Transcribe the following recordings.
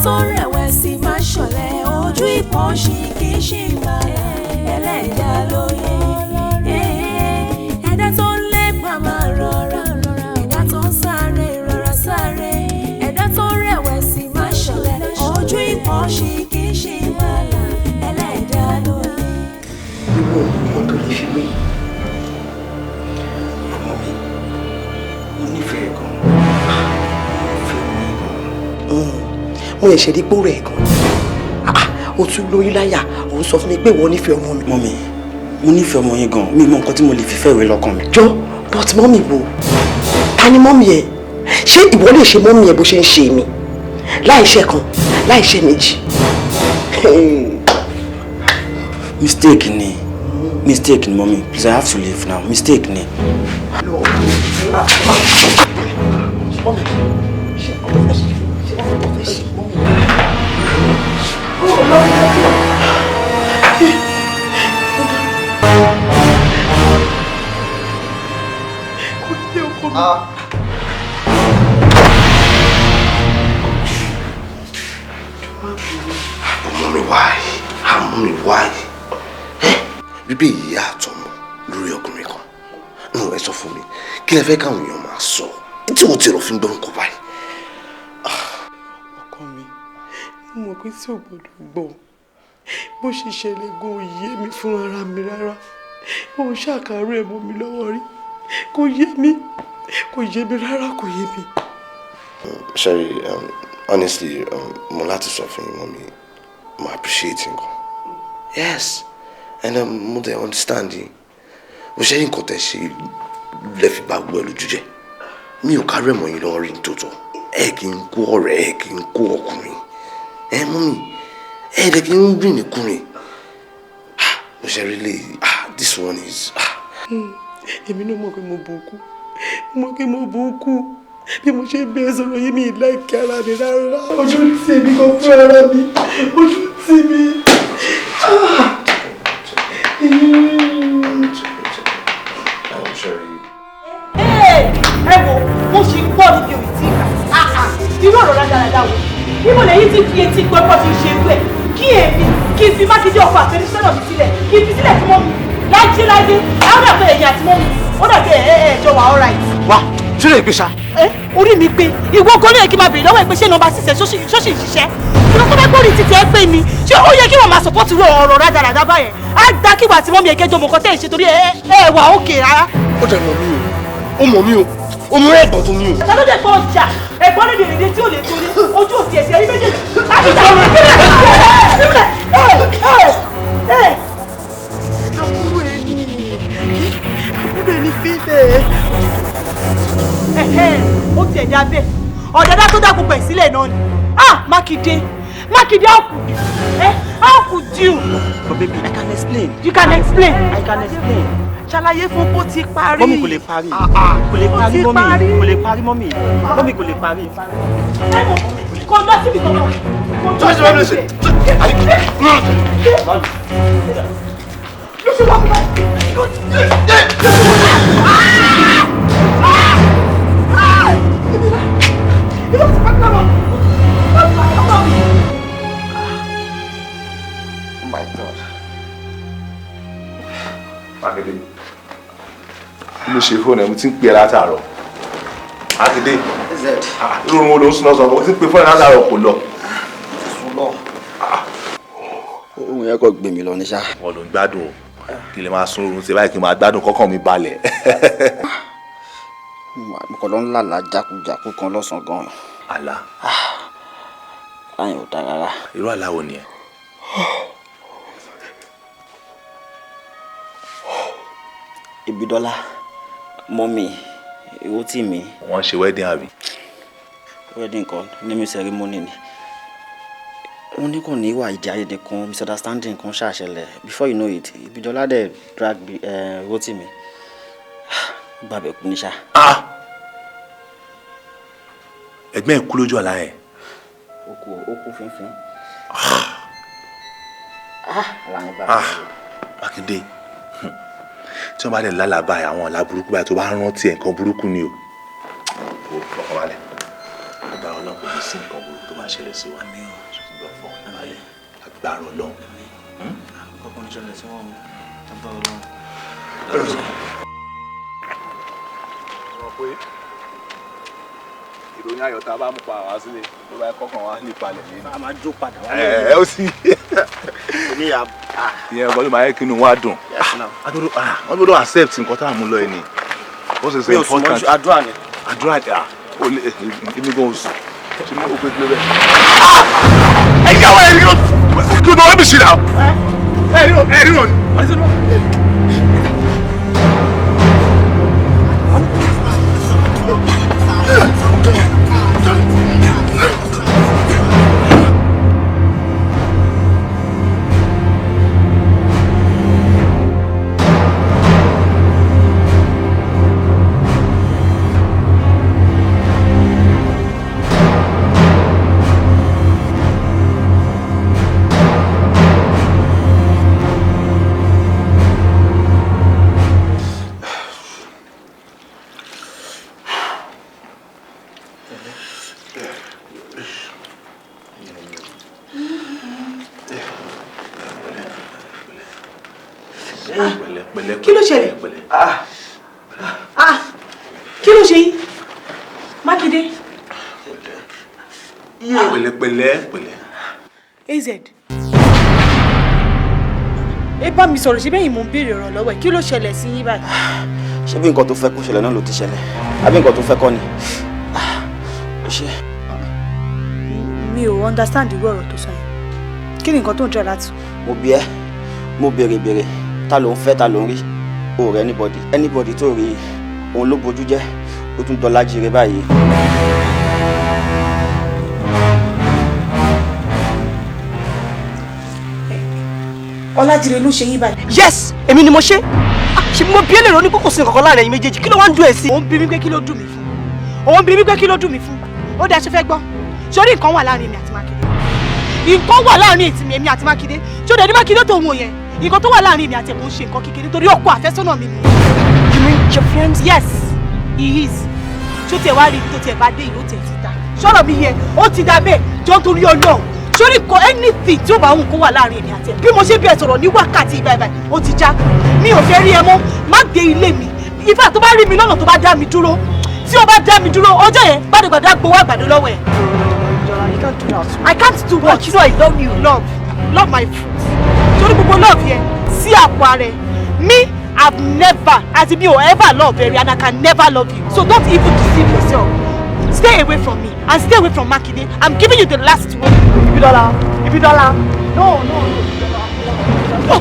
Tó ń rẹ̀wẹ̀sì má ṣọ̀lẹ, ojú ìpọ́nṣin kì í ṣe ìgbàlà, ẹlẹ́dàá lóye. Ẹ̀dá tó ń lépa máa rọra, ẹ̀dá tó ń sáré rọra sáré, ẹ̀dá tó ń rẹ̀wẹ̀sì má ṣọ̀lẹ, ojú ìpọ́nṣin kì í ṣe ìgbàlà, ẹlẹ́dàá lóye. Ìwọ ọmọ tó lè fi wé. Ọmọ mi, mo nífẹ̀ẹ́ gan. Mo fẹ́ mi gan. Mo yẹ ṣe dípò rẹ̀ gan. O tún lóyún láyà, òun sọ fún mi pé ìwọ nífẹ̀ẹ́ ọmọ mi. Mummy, mo nífẹ̀ẹ́ ọmọ yín gan. Mi mọ nǹkan tí mo lè fi fẹ́ ìwé lọ́kàn mi. Jọ, but mummy wo? Ta ni mummy ẹ? Ṣé ìwọ lè ṣe mummy ẹ bó ṣe ń ṣe mi? Láìṣẹ́ kan, láìṣẹ́ méjì. Mistake ni. Mistake ni, mummy. Please, I have to leave now. Mistake ni. Mummy, ṣé ọmọ fẹ́ ṣe ṣé ọmọ fẹ́ ṣe mummy? Ọmọ mi, why? Ọmọ mi, why? Bíbí ìyá àtọmọ lórí ọkùnrin kan nù, ẹ sọ fún mi, kí lẹ fẹ́ káwọn èèyàn máa sọ tí mo ti rò fún gbọ́n báyìí? Ọkọ mi, mo mọ̀ pé tí ò gbọ́dọ̀ gbọ́ bó ṣe ṣẹlẹ̀ gan ò yé mi fún ara mi rárá. Òun ṣàkàrò ẹ̀ mọ́ mi lọ́wọ́ rí, kò yé mi, kò yé mi rárá, kò yé mi. Sherry, honestly, mo láti sọ fún yín, mummy, mo appreciate nǹkan. Yes, and mo dẹ̀ understand yín. Mo ṣe nǹkan tẹ̀ ṣe lẹ fi bá gbọ́ ẹ lójú jẹ́. Mi ò kárẹ̀ mọ́ yín lọ́wọ́ rí nítòótọ́. Ẹ kì í kó ọ̀rẹ́, ẹ kì í kó ọkùnrin. Ẹ mummy, ẹ dẹ̀ kì í rìn nìkúrin. Mo ṣe really, this one is. Èmi náà mọ̀ pé mo bùkún, mo mọ̀ pé mo bùkún. Bí mo ṣe ń bẹ́ẹ̀ sọ̀rọ̀ yìí, mi láìkí ara mi rárá. Ojú tì mí kan fún ara mi, ojú tì mí. I'm sorry. Ẹ wo, mo ṣì ń gbọ́ níbi òyìn tí ìgbà irú ọ̀rọ̀ rádaràda wo níbo lẹ́yìn tí fi etí gbọ́ bọ́ ti ṣe irú ẹ̀, kí èmi kí n fi Mákindé ọkọ àfẹnusọ́nà mi sílẹ̀, kí n fi sílẹ̀ fún mummy lájé lájé? Àwọn dàgbẹ́ ẹ̀yìn àti mummy, ó dàgbẹ́ ẹ̀ ẹ̀ jọ wà all right. Wá, ṣé lè gbé ṣá? Ẹ orí mi pé ìwọ gan ló yẹ kí n máa bèrè lọ́wọ́ ẹ pé ṣé nọ́mbà sísẹ ṣóṣì ń ṣiṣẹ́ ìwọ tó bá gbórí títí ẹ pé mi, ṣé ó yẹ kí wọ́n máa support irú ọ̀rọ̀ rádaràda báyẹn? Á dá kí wà tí mummy ẹ̀kẹ́jọ mọ̀ nǹkan tẹ́ ẹ̀ ṣe torí ẹ ẹ wà ókè rárá. Ó dẹ̀ mọ̀ mí o, ó mọ̀ mí o, ó mú ẹ̀gbọ́n tó ní o. Ta ló dé gbọ́ ọjà ẹ̀gbọ́n lè dèrè tí ò lè torí ojú òsì ẹ̀sìn ẹ̀rí méjèèjì láti ta ọ̀rọ̀ ìbílẹ̀ ìbílẹ̀ ẹ̀ ẹ̀. Àbúrò ẹ ní, àbúrò ẹ ní fílẹ̀. Ó tiẹ̀ dá bẹ́ẹ̀, ọ̀dàdá tó dá gbogbo ẹ̀ sílẹ̀ náà ni. Ah, Mákindé, Mákindé, how could you, eh, how could you? But baby, I can explain. You can explain? I can explain. Ṣàlàyé fún kó ti parí. Mummy, kò lè parí. Kò lè parí, mummy. Kò lè parí, mummy. Mummy, kò lè parí. Ẹ mọ̀ kò lọ síbi kankan. Kò lọ síbi. Ló ṣe wá fún mi. Oh my God. Mákindé, kí ló ṣe fóònù ẹ? Mo ti ń pè ẹ́ látàárọ̀. Mákindé, irú oorun wo ló ń sún lọ́sàn-án? Mo ti ń pè fóònù ẹ látàárọ̀, kò lọ. Sùn lọ. Ohun yẹn kò gbé mi lọ ní ṣá. Wọ́n ló ń gbádùn o. Kí lè máa sun oorun ṣe báyìí, kí n máa gbádùn kọ́kàn mi balẹ̀. Mo kàn lọ ń lálàá jákujàku kan lọ́sàn-án gan. Àlá? Láyìn ò dáa rárá. Irú àlá wo nìyẹn? Ibidọ́lá, mummy, Rótìmí. Wọ́n ṣe wedding àbí? Wedding kan, naming ceremony ni. Wọ́n ní kò ní ìwà ìdí àìyedè kan, misunderstanding kan ṣàṣẹlẹ̀. Before you know it, Ibidọ́lá dẹ̀ drag Rótìmí. Gbàbẹ̀ kú ní ṣá. Ẹ̀gbọ́n ẹ̀ kú lójú àlá yẹn? Ó kú, ó kú fínfín. Ah, Mákindé, tí wọ́n bá dẹ̀ lálàá báyìí, àwọn àlá burúkú báyìí, tó bá rántí ẹ̀, nǹkan burúkú ni o. Ó fọkàn balẹ̀, agbára Ọlọ́run. Kò ní sí nǹkan burúkú tó máa ṣẹlẹ̀ sí wa. Ṣùgbọ́n fọkàn balẹ̀, agbára Ọlọ́run. Kọ́kọ́ ní ṣẹlẹ̀ sí wọn, agbára Ọlọ́run. Mọ̀ pé ìròyìn ayọ̀ tá a bá mú pa wá sílé ló bá kọ́kàn wá lè palẹ̀ ní. A máa jó padà wá. Ẹ ó sì. Ìyẹn ọkọ ló máa yẹ kí inú wa dùn. Wọ́n gbọ́dọ̀ accept nǹkan tá à ń mú lọ ẹ ni. Ó sì ṣe important. Àdúrà ni. Àdúrà ni ó lè èmi gan oṣù. Ṣé mo gbé kíló bẹ́ẹ̀? Ẹ yà wá ẹ̀rí kí ló ń bí ṣe náà? Ẹ̀rí rò ní. Kí ló ṣẹlẹ̀? Kí ló ṣe yín? Mákindé. Pẹ̀lẹ́ pẹ̀lẹ́ pẹ̀lẹ́. AZ. Ẹ bá mi sọ̀rọ̀, ṣe bẹ́yìn mò ń béèrè ọ̀rọ̀ lọ́wọ́ ẹ̀, kí ló ṣẹlẹ̀ sí yín báyìí? Ṣé bí nǹkan tó fẹ́ kó ṣẹlẹ̀ náà ló ti ṣẹlẹ̀? Àbí nǹkan tó fẹ́ kọ́ ni? Ṣé. Mi ò understand irú ọ̀rọ̀ tó sọ yẹn. Kí ni nǹkan tó ń try láti sọ? Mo bi ẹ́, mo béèrè béèrè, ta ló ń fẹ́, ta ló ń rí? O rẹ anybody, anybody tó rí òun ló bojú jẹ́, ó tún dọ́là jíire báyìí. Ọlájíire ló ṣe yín báyìí. Yes, èmi ni mo ṣe. Ṣe mo bí ẹlẹ́rọ ní kókò sí nǹkan láàrin ẹ̀yin méjèèjì, kí ló wá ń dùn ẹ̀ sí? Òun bí mi pé kí ló dùn mí fún. Òun bí mi pé kí ló dùn mí fún. Ó dáa, ṣe fẹ́ gbọ́. Sórí nǹkan wà láàrin èmi àti Mákindé. Nǹkan wà láàrin èmi àti Mákindé. Ṣé o dẹ̀ ní Mákindé tó ń wò yẹn? Nǹkan tó wà láàrin èmi àti ẹ̀ kò ń ṣe nǹkan kékeré torí ọkọ àfẹ́sọ́nà mi nìyẹn. You mean your fiancé? Yes, he is. Ṣó tiẹ̀ wá rí ibi tó tiẹ̀ bá dé ìlú tiẹ̀ ti ta? Ṣọ́rọ̀ mi yẹn, ó ti da bẹ́ẹ̀, jọ nítorí Ọlọ́run. Sórí kọ anything tí ó bá wù kó wà láàrin èmi àti ẹ̀. Bí mo ṣe bí ẹ sọ̀rọ̀ ní wákàtí ìbáibáì, ó ti já. Mi ò fẹ́ rí ẹ mọ́, má dé ilé mi. Ifá tó bá rí mi lọ́nà tó bá dá mi dúró. Tí ó bá dá mi dúró, ọjọ́ yẹn gbàdúgbàdú gbowó àgbàdo lọ́wọ́ ẹ̀. You can't do that. I can't do what? You know I love you. Love. Love my fruit. Torí gbogbo love yẹn sí àpò ara ẹ̀. Me, I've never, as in mi ò ever love Barry, and I can never love you. So don't even deceive yourself. Stay away from me and stay away from Makinde. I'm giving you the last word. Ibidola, Ibidola. No, no, no.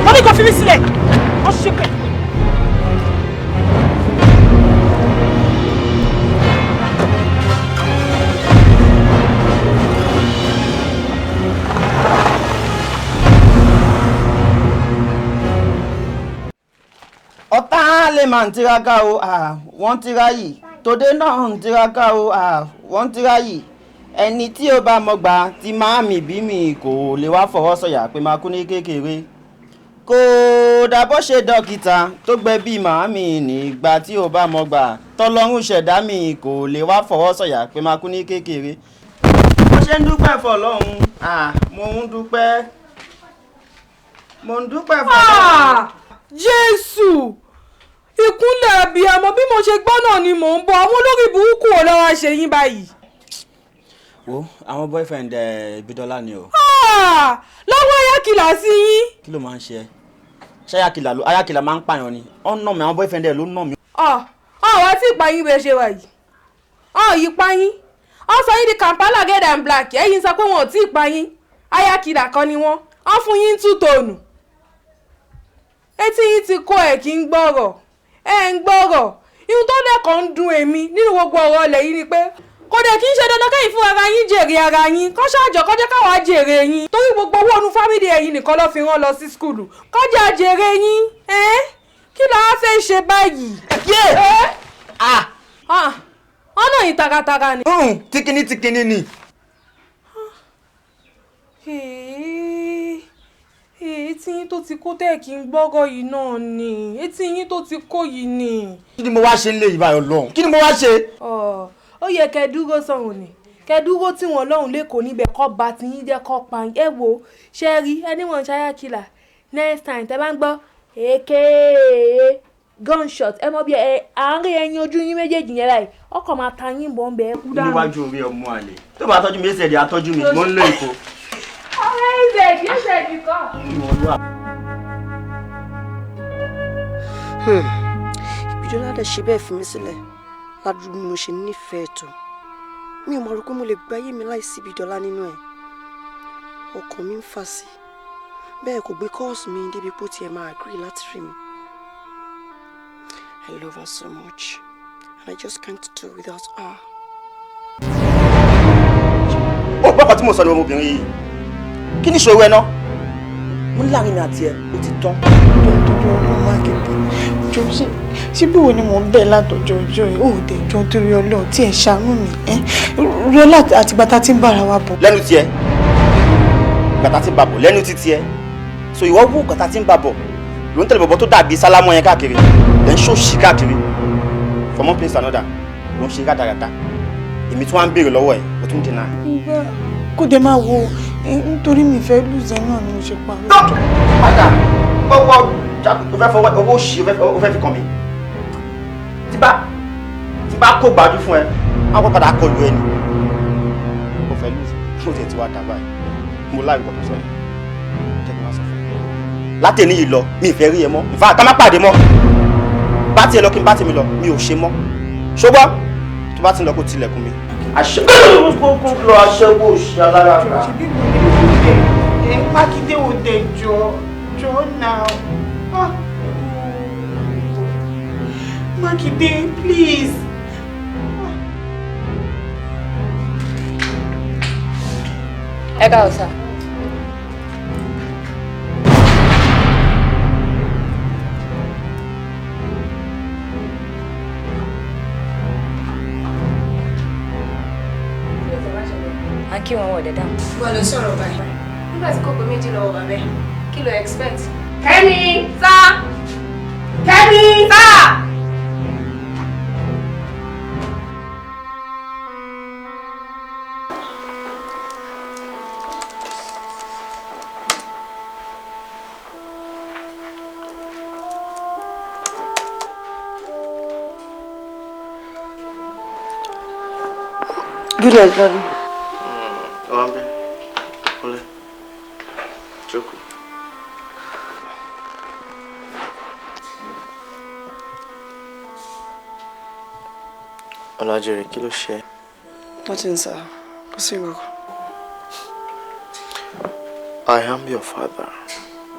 Wọ́n ní kò fi mí sílẹ̀. Wọ́n ṣe pẹ̀. Ọ̀tá lè máa ń tiraka o, wọ́n ń tira yìí. Tòde náà ń tiraka o, wọ́n ń tira yìí. Ẹni tí ó bá mọ̀gbà tí máa mi bí mi kò lè wá fọwọ́ sọ̀yà pé máa kú ní kékeré. Kò dàbọ̀ ṣe dókítà tó gbẹ bí màámi nígbà tí ó bá mọ̀gbà tọ́lọ́run ṣẹ̀dá mi kò lè wá fọwọ́ sọ̀yà pé máa kú ní kékeré. Mo ṣe ń dúpẹ́ fọlọ́run, mo ń dúpẹ́, mo ń dúpẹ́ fọlọ́run. Jésù, ìkúnlẹ̀ abiyamọ, bí mo ṣe gbọ́ náà ni mò ń bọ̀. Àwọn olórí burúkú ò lọ́wọ́ ṣe yín báyìí. Wo àwọn boyfriend ẹ Ibidola ni o. Lọ́wọ́ ayákìlá sí yín. Kí ló máa ń ṣe ẹ́? Ṣé ayákìlá ló ayákìlá máa ń pààyàn ni? Ó ń nà mí, àwọn boyfriend ẹ ló ń nà mí. Ọ̀wá tí ìpayín bẹ ṣe wà yìí. Ọ̀ yìí payín. Ó sọ yín di Kampala red and black. Ẹ̀yin sọ pé wọn ò tí ì payín. Ayákìlá kan ni wọ́n. Wọ́n fún yín tú tònù. Etí yín ti kó ẹ̀ kí ń gbọ́rọ̀. Ẹ̀ ń gbọ́rọ̀. Ihun tó lẹ́kọ̀ọ́ ń dùn èmi nínú gbogbo ọ̀rọ̀ ọ̀lẹ̀ yìí ni pé kò dẹ̀ kí n ṣe dandan kẹ́yìn fún ara yín jèrè ara yín, kọ́ ṣáàjọ kọjá káwa jèrè yín, torí gbogbo owó ọdún fámìlì ẹ̀yin nìkan ló fi rán lọ sí skúlù, kọjá jèrè yín. Kí la wá fẹ́ ṣe báyìí? Ọ̀nà yìí taratara ni. Tíkíní tíkíní ni. Etí yín tó ti kó tẹ́ kí n gbọ́rọ̀ yìí náà ni, etí yín tó ti kó yìí ni. Kí ni mo wá ṣe ń lé ìbáyọ̀ lọ́hùn? Kí ni mo wá ṣe? Ó yẹ kẹ́ dúró sọ̀hún ni, kẹ́ dúró tí wọ́n lọ́hùn lẹ́kọ̀ọ́ níbẹ̀, kọ́ ba ti yín jẹ́, kọ́ pa yín. Ẹ wo, ṣe rí ẹni wọ́n ṣáyà kìlà. Next time tẹ́ bá ń gbọ́ èké gunshot, ẹ mọ bí ẹ àárín ẹyin ojú yín méjèèjì yẹn láì ọkọ̀ máa ta yín bọ̀ ń bẹ, ẹ kú dànù. Níwájú orí ọmọ àlè tó bá tọ́jú mi, ẹsẹ̀ di atọ́jú mi, mo ń lo èkó. Ọ̀rẹ́ ìzẹ̀dí ìzẹ̀dí kọ́. Ìbídọ́lá dẹ̀ ṣe bẹ́ẹ̀ fi mí sílẹ̀ ládùúgbò bí mo ṣe nífẹ̀ẹ́ tó. Mi ò mọ̀ rò pé mo lè gbáyé mi láìsí Ìbídọ́lá nínú ẹ̀. Ọkàn mi ń fà sí bẹ́ẹ̀, kò gbé kọ́ọ̀sì mi débi pé ó tiẹ̀ máa agree láti rí mi. I love her so much and I just can't do without her. Ó gbọ́kàn tí mo sọ ni ọmọbìnrin yìí, kí ni ìṣòro ẹ náà? Mo ní láàrin mi àti ẹ, ó ti tán. Torí Ọlọ́run, Mákindé, jọ, ṣé bí wo ni mò ń bẹ̀ látọjọ́ ọjọ́ yìí? Ó dé, jọ, torí Ọlọ́run, tí ẹ̀ ṣàánú mi ẹ́ rọlá àtìgbà tá a ti ń bára wa bọ̀. Lẹ́nu tiẹ̀, gbàtà tí ń bà bọ̀ lẹ́nu ti tiẹ̀, so ìwọ wò, gbàtà tí ń bà bọ̀ ló ń tẹ̀lé bọ̀bọ̀ tó dàbí sálámọ̀ yẹn káàkiri, lẹ́ ń ṣòṣì káàkiri from one place to another, ló ń ṣe rádaràda. Èmi tí wọ́n á ń béèrè lọ́wọ́ ẹ̀, o tún deny. Kó dé máa wo, nítorí mi fẹ́ lùzẹ́ náà ni mo ṣe pa. Padà ọwọ́ o fẹ́ fọwọ́ owó òṣì o fẹ́ fi kàn mí. Tí bá kó gbájú fún ẹ, á kọ́ padà kọlu ẹ ni. O fẹ́ lùzẹ́, o tiẹ̀ ti wá dà báyìí. Mo láì nǹkan tó sọ yìí, jẹ́ kí n má sọ fún ẹ. Látẹ̀ní yìí lọ, mi ì fẹ́ rí ẹ mọ́. In fact, ká má pàdé mọ́. Bá tiẹ̀ lọ, kí n bá tèmi lọ, mi ò ṣe mọ́. Ṣùgbọ́n tó bá ti ń lọ, kó tilẹ̀kùn mi. Àṣẹ kó lọ, aṣẹ́wó òṣì alára gbà. Ẹ Mákindé, ò dé, jọ, jọ náà. Ah. Mákindé, please. Ẹ káàbọ̀ sir. À ń kí wọn, wọ̀ dẹ̀ dáhùn. Wọ́n lọ sọ̀rọ̀ báyìí. Nígbà tí kò pé méjì lọ́wọ́ bàbá ẹ̀, kí ló expect? Kẹ́mi sá, Kẹ́mi sá. Good night, Daddy. Ọ̀hún bẹ́ẹ̀, kúnlẹ̀, jókòó. Ọlájẹrẹ, kí ló ṣe? Nothing, sir. Kò sí nǹkan. I am your father.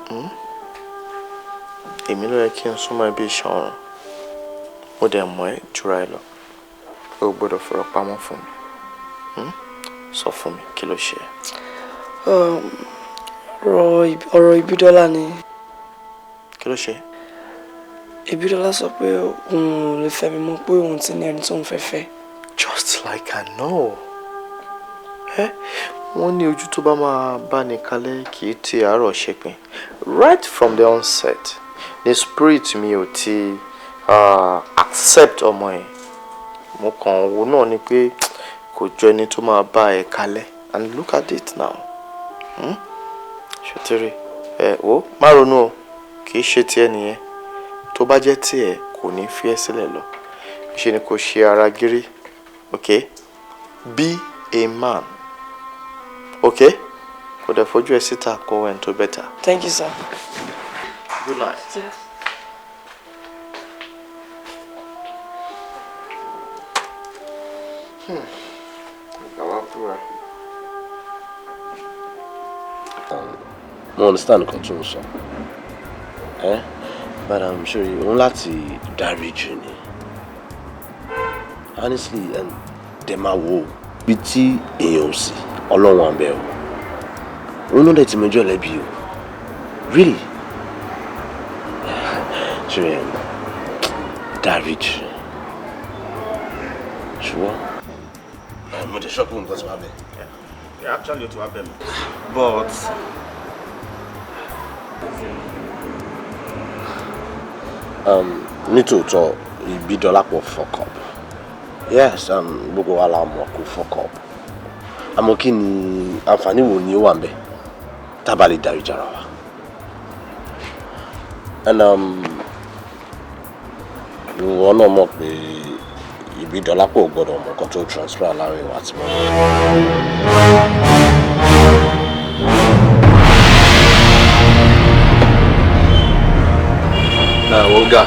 Hmm? Èmi ló yẹ kí n súnmọ́ ẹbí iṣan ọ̀run. Mo dẹ̀ mọ̀ ẹ́ jura ẹ lọ. O ò gbọ́dọ̀ fọ̀rọ̀ pamọ́ fún mi. Hmm? Sọ fún mi, kí ló ṣe? Ọ̀rọ̀ Ìbídọ́lá ni. Kí ló ṣe? Ìbídọ́lá sọ pé òun ò lè fẹ́ mi mọ́, pé òun ti ní ẹni tó ń fẹ́ fẹ́. Just like I know. Eh? Wọ́n ní ojú tó bá máa bá ní kalẹ̀ kì í ti àárọ̀ ṣepin. Right from the onset, the spirit mi ò ti accept ọmọ yẹn. Mo kàn wò náà ni pé kò jọ ẹni tó máa bá ẹ kalẹ̀, and look at it now. Hmm? Ṣòtírì ẹ wo, má ronú o, kì í ṣe tiẹ̀ nìyẹn. Tó bá jẹ́ tiẹ̀, kò ní fi ẹ́ sílẹ̀ lọ. Ṣe ni kò ṣe ara gírí, okay? Be a man, okay? Kò dẹ̀ fojú ẹ síta kó ẹni tó better. Thank you, sir. Good night. Yes. Àwa búra. Mo understand nǹkan tó ń sọ ẹ, but I'm sure òun láti dáríjì ni, honestly, and dẹ̀ máa wo bí tí èèyàn ò sí, Ọlọ́run àbẹ̀ o. Òun náà dẹ̀ ti mẹjọ́ lẹ́bi o, really. Ṣe dáríjì, ṣùgbọ́n mo ti ṣọ́kù nǹkan tí wàá bẹ̀. Yeah, actually, o ti wá bẹ̀ mí. But Nítòótọ́, Ìbídọ́lápọ̀ fuck up, Yes, gbogbo wa la mọ̀ kó fuck up. Àmọ́ kí ni àǹfààní wo ni ó wà ń bẹ̀ tá a bá lè dáríjì ara wa? And ìwọ náà mọ̀ pé Ìbídọ́lápọ̀ ò gbọ́dọ̀ mọ̀ nǹkan tó transfer láàrin wa àti mọ́. Ọ̀gá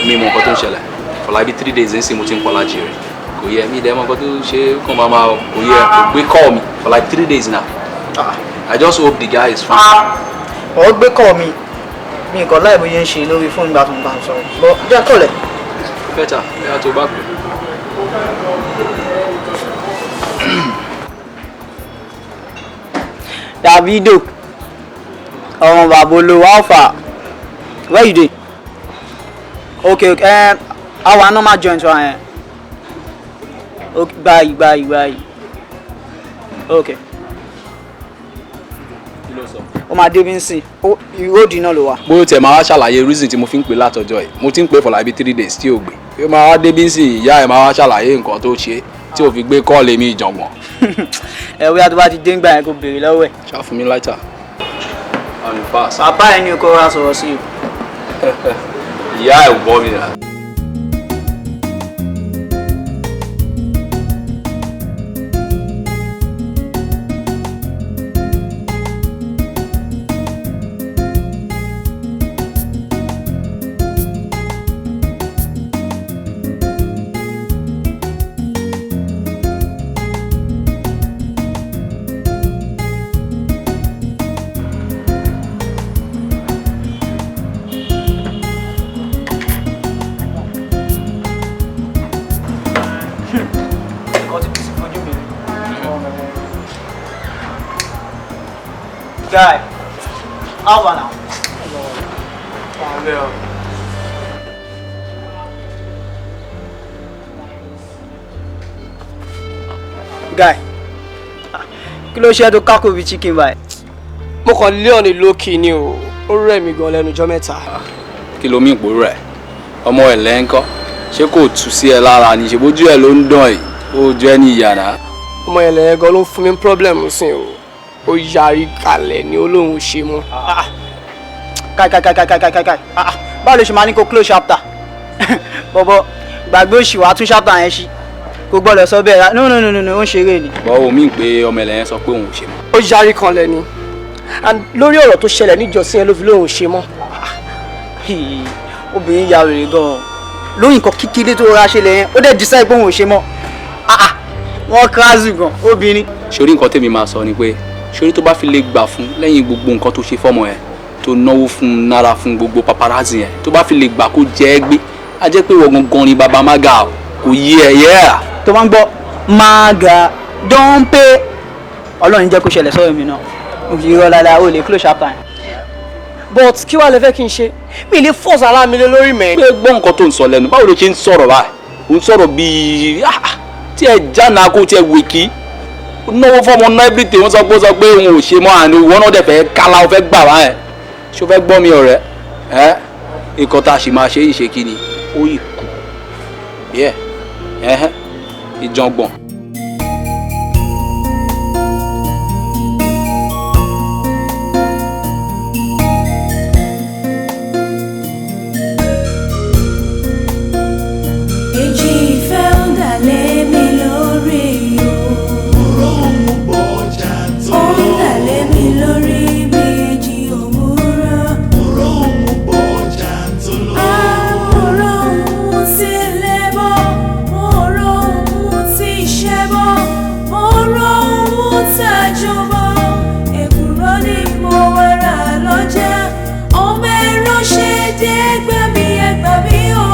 mi mọ nǹkan tó ń ṣẹlẹ̀ for like 3 days nsìn mo ti ń kọ́ lájì rẹ̀. Kò yẹ mi dẹ́ mọ nǹkan tó ṣe kàn máa máa kò yẹ kò gbé call mi for like 3 days now. I just hope the guy is fine. Ọ̀ gbé kọ́ mi mi nǹkan láì bóyá ń ṣe lórí fóònù ìgbà tó ń bá ń sọ̀rọ̀ bọ́ jẹ́ kọ́lẹ̀. Better bí a tó bá pè. Davido, ọmọ bàbá olówó, how far? Where you dey? Okay, our normal joint wa yẹn. Okay, bye bye bye. Okay. Kí ló sọ? Ó máa débi nsìn, road náà ló wà. Bóyá tiẹ̀ máa wá ṣàlàyé reason tí mo fi ń pè látọjọ́ yìí. Mo ti ń pè for like 3 days tí ò gbé. Ó máa wá débi nsìn, ìyá ẹ̀ máa wá ṣàlàyé nǹkan tó ṣe tí ò fi gbé call mi, ìjàngbọ̀n. Ẹ wíyá, tó bá ti dé ńgbà yẹn, kó béèrè lọ́wọ́ ẹ̀. Ṣá fún mi lighter. I'm fast. Bàbá ẹ ní kó ra sọ̀rọ̀ sí i. Ìyá ẹ̀ gbọ́ mi nà. Nǹkan tí mo sì fojú mi rí. Guy, how far now? Well. Guy, kí ló ṣe tó kákò bíi chicken báyìí? Mo kàn lé ọ̀nì lókì ni o, ó rẹ̀ mí gan lẹ́nu ọjọ́ mẹ́ta. Kí ló mí ìpòrò ẹ̀? Ọmọ ẹ̀ lẹ́ńkọ́, ṣé kò tù sí ẹ lára ni? Ṣe bójú ẹ ló ń dán yìí, ó jẹ́ ní ìyàrá. Ọmọ yẹn lẹ́yìn gan ló ń fún mi problem sí o, ó yarí kalẹ̀ ni, ó lóun ò ṣe mọ́. Kai kai kai kai kai kai kai, ah ah, báwo ló ṣe máa ní kó close chapter? Bọ̀bọ̀, gbàgbé òṣì, wàá tún chapter yẹn ṣí. Kò gbọ́dọ̀ sọ bẹ́ẹ̀. No no no no no, ó ń ṣeré ni. Bọ́wọ́ mi pé ọmọ ẹ̀ lẹ́yìn sọ pé òun ò ṣe mọ́. Ó yarí kanlẹ̀ ni, and lórí ọ̀rọ̀ tó ṣẹlẹ̀ níjọ́sí yẹn ló fi lóun ò ṣe mọ́. Obìnrin ya wèrè gan-an lóyún. Nǹkan kékeré tó rọra ṣe lẹ́yìn, ó dẹ̀ decide pé òun ò ṣe mọ́. Ah ah, wọ́n kíláàsì gan obìnrin. Sórí, nǹkan tèmi máa sọ ni pé, sórí, tó bá fi lè gbà fún lẹ́yìn gbogbo nǹkan tó ṣe fọ́mọ yẹn, tó náwó fún nára fún gbogbo paparazzi yẹn, tó bá fi lè gbà kó jẹ́ ẹ gbé, á jẹ́ pé ìwọ gangan ni baba maga o. Kò yí ẹ yẹ́ à. Tó máa ń gbọ́ maga don pay, Ọlọ́run jẹ́ kó ṣẹlẹ̀ sọ́rọ̀ mi náà. Irọ́ lálẹ́, ó lè close chapter yẹn. But kí wàá lè fẹ́ kí n ṣe? Mi lè force ara mi lé lórí mẹ́. Pé gbọ́ nǹkan tó ń sọ lẹ́nu, báwo ló ṣe ń sọ̀rọ̀ báyìí? Ò ń sọ̀rọ̀ bíi tí ẹ jáná kó tí ẹ wèkí náwó fọmọ ná everything. Wọ́n sọ pé òun ò ṣe mọ́ àná, ìwọ náà dẹ̀ fẹ́ kálá, ó fẹ́ gbà wá ẹ̀. Ṣó fẹ́ gbọ́ mi, ọ̀rẹ́ ẹ̀? Nǹkan tá a sì máa ṣe ìṣe kí ni ó yìí kù yẹ ẹ̀hẹ́ ìjọ̀ngbọ̀n. Èjì ìfẹ́ ń dà lé mi lórí o. Ó ń dà lé mi lórí bí èjì òwúrọ̀. Àwòrán òun ti lẹ́bọ̀, òrò òun ti ṣẹbọ̀, òrò òun tàjọbọ̀. Èkùrọ́ ni mo wá rà lọ́jà. Ọmọ ẹ̀rọ ṣe dé gbàmí ẹgbàmí o.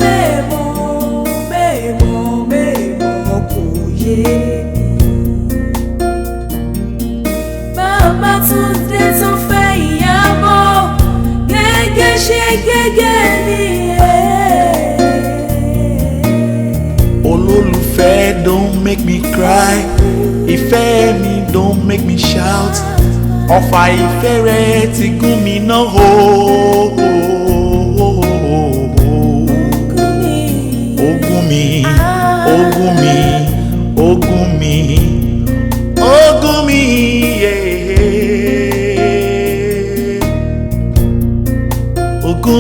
Mẹ́mọ́ mẹ́mọ́ mẹ́mọ́, kò yé mi. Bàbá Túndé tó fẹ́ ìyàbọ̀, gẹ́gẹ́ ṣe gẹ́gẹ́ ni ẹ̀. Olólùfẹ́, don't make me cry. Ìfẹ́ mi, don't make me shout. Ọfà ìfẹ́ rẹ ti gún mi náà o. Ó gún mi, ó gún.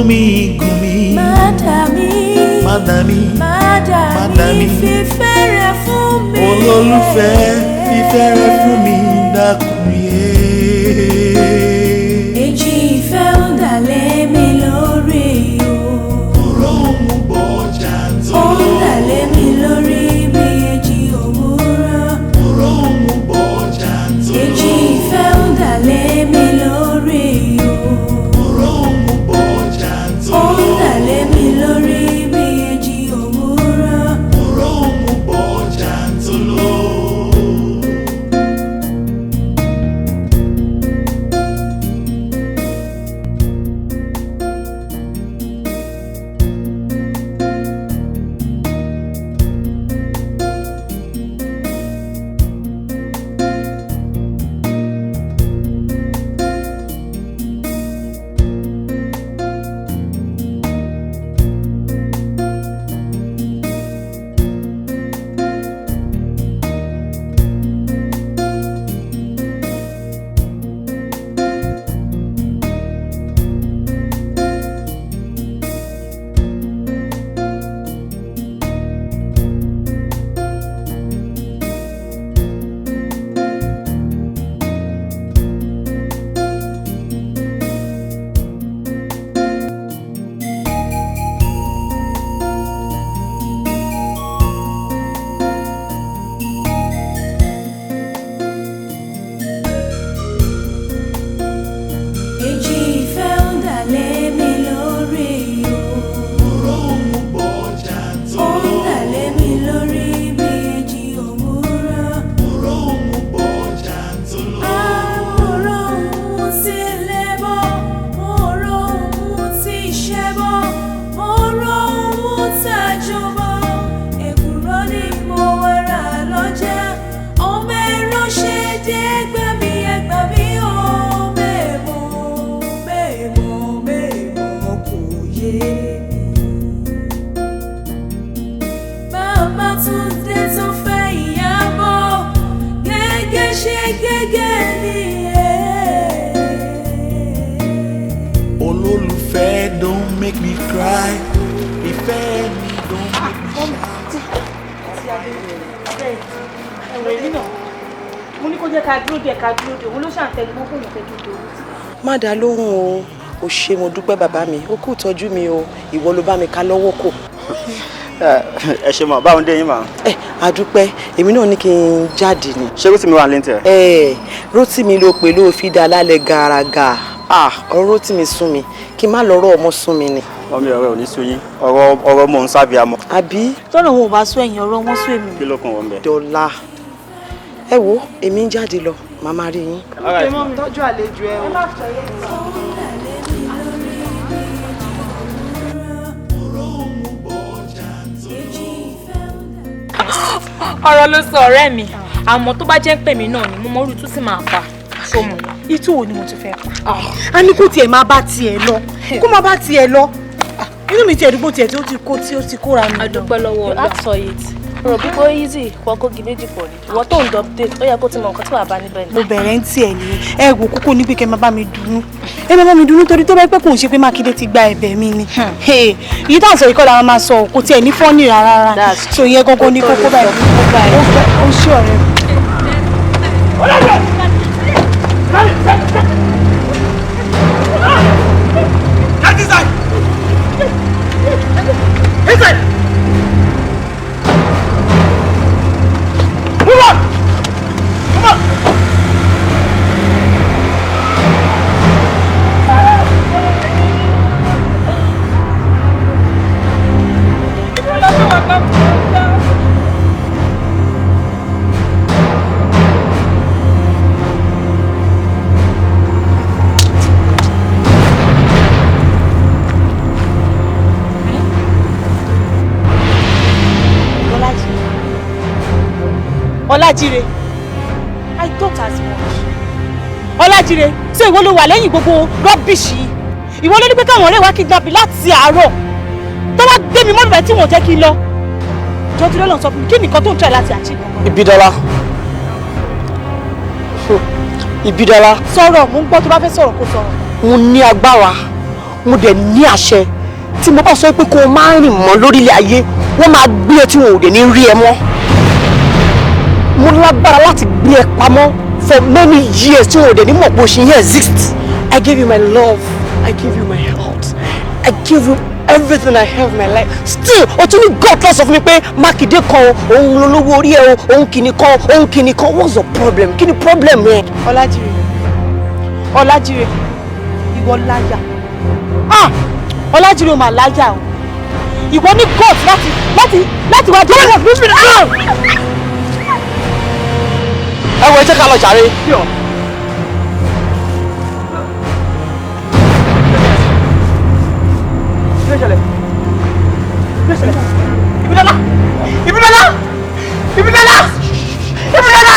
Gún mi, gún mi. Má dà mí. Má dà mí. Má dà mí. Fífẹ́ rẹ fún mi. Olólùfẹ́, fífẹ́ rẹ fún mi, dákun yé. Èjì ìfẹ́ ń dà lé mi lórí o. Òróǹmù bọ̀jà tó. Ó ń dà lé mi lórí bí èjì òwúrọ̀. Òróǹmù bọ̀jà tó. Èjì ìfẹ́ ń dà lé mi lórí o. Òróǹmù bọ̀jà tó. Ó ń dà lé mi lórí bí èjì òwúrọ̀. Òróǹmù bọ̀jà tó lọ. Èjì ìfẹ́ ń dà lé mi lórí o. Òróǹmù bọ̀jà tó. Ó ń dà lé mi lórí bí èjì òwúrọ̀. Òróǹmù bọ̀jà tó lọ. Àwòrán òun ti lẹ́bọ̀, òrò òun ti ṣẹbọ̀, òrò òun tàjọbọ̀. Èkùrọ́ ni mo wá rà lọ́jà, ọmọ ẹ̀rọ ṣe dé gbàmí ẹgbà mí ó mẹ́mọ́ mẹ́mọ́ mẹ́mọ́ kò yé mi. Bàbá Túndé tó fẹ́ Ìyábọ̀, gẹ́gẹ́ ṣe gẹ́gẹ́ ni ẹ̀. Olólùfẹ́ don't make me cry. Ìfẹ́ mi don't make me shout. Ẹ̀wọ̀n èmi náà mo ní kó jẹ́ ká dúró díẹ̀, ká dúró díẹ̀, òun ló ṣàǹtẹnumọ́ fóun fẹ́ dúró dúró. Má dá lóhùn o. Ò ṣe, mo dúpẹ́ bàbá mi, ó kú ìtọ́jú mi o. Ìwọ ló bá mi ká lọ́wọ́ kò. Ẹ ṣe mọ báwo ń dé yín mà. Ẹ àdúpẹ́, èmi náà ní kí n jáde ni. Ṣé Rótìmí wà léńtẹ̀? Ẹ Rótìmí ló pè ló fi dá lálẹ́ gàràgà. Ah, ọ̀rọ̀ Rótìmí sún mi, kí n má lọ́rọ̀ ọmọ sún mi ni. Ọmọ ọ̀rẹ́ ò ní sú yín, ọ̀rọ̀ ọ̀rọ̀ mò ń sábì àmọ́. Àbí. Tọ́rọ̀ wọn ò bá sún ẹ̀yìn, ọ̀rọ̀ wọn sún èmi. Kí ló kàn wọ́n bẹ̀? Dọ́là, ẹ wo, èmi ń jáde lọ, màmá rí yín. Tọ́jú àlejò ẹ o. Ọ̀rọ̀ ló sọ, ọ̀rẹ́ mi, àmọ́ tó bá jẹ́ pè mí náà ni mo mọ orú tún sì máa pa ṣó mọ̀. Itú wo ni mo tún fẹ́ pa? A ní kó tiẹ̀ máa bá tiẹ̀ lọ, kó máa bá tiẹ̀ lọ. Inú mi tiẹ̀ dúpọ̀ tiẹ̀ tí ó ti kó tí ó ti kóra mi lọ. A dúpẹ́ lọ́wọ́ You Ọlọ́run. ask for it. Rò bí kò easy kó kógi méjì pọ̀ ni. Ìwọ tó ń update, ó yẹ kó ti mọ nǹkan tí wàá bá níbẹ̀ ni. Mo bẹ̀rẹ̀ ń tiẹ̀ nìyẹn. Ẹ wò, kókó níbi kẹ́ máa bá mi dùnnú, ẹ máa bá mi dùnnú, torí tó bá pẹ́ kò ń ṣe pé Mákindé ti gba ẹ̀bẹ̀ mi ni. Èyí tá à ń sọ ìkọlà àwọn máa sọ kò tiẹ̀ ní fọ́ọ̀nì rárá rárá, so ìyẹn gangan ní kókó báyìí. Ó ṣé, ọ̀rẹ́ mi. Get inside! Inside! Move on! Move on! Ọlájíre, I thought as much. Ọlájíre, ṣé ìwọ ló wà lẹ́yìn gbogbo rubbish yìí? Ìwọ ló ní pé káwọn ọ̀rẹ́ wa kidnap láti àárọ̀ tó wá gbé mi mọ́bìnrin tí wọ́n jẹ́ kí n lọ. Jọjú lọ́nà, sọ fún mi, kí nìkan tó ń try láti achieve? Ìbídọ́lá, Ìbídọ́lá. Sọ̀rọ̀, mò ń gbọ́. Tó bá fẹ́ sọ̀rọ̀, kó sọ̀rọ̀. Mo ní agbára, Mo dẹ̀ ní àṣẹ. Tí mo bá sọ pé kó o máa rìn mọ́ lórílẹ̀ ayé, wọ́n máa gbé ẹ tí wọn ò dẹ̀ ní rí ẹ mọ́. Mo lágbára láti gbé ẹ pamọ́ for many years tí wọn ò dẹ̀ ní mọ̀ pé o ṣe yẹn exist. I gave you my love, I gave you my heart, I gave you everything I have in my life. Still, o tún ní God lọ sọ fún mi pé Mákindé kan o, òun lolówó orí ẹ o, òun kìíní kan, òun kìíní kan. What's the problem? Kí ni problem yẹn? Ọlájírè, Ọlájírè, ìwọ láyà. Ah! Ọlájírè, o mà láyà o. Ìwọ ní God láti wá jẹ́ ọ̀rọ̀ fún mi. Ẹ wo, ẹ jẹ́ ká lọ jàre. Kí ló ṣẹlẹ̀? Kí ló ṣẹlẹ̀? Ìbídọ́lá! Ìbídọ́lá! Ìbídọ́lá! Ìbídọ́lá!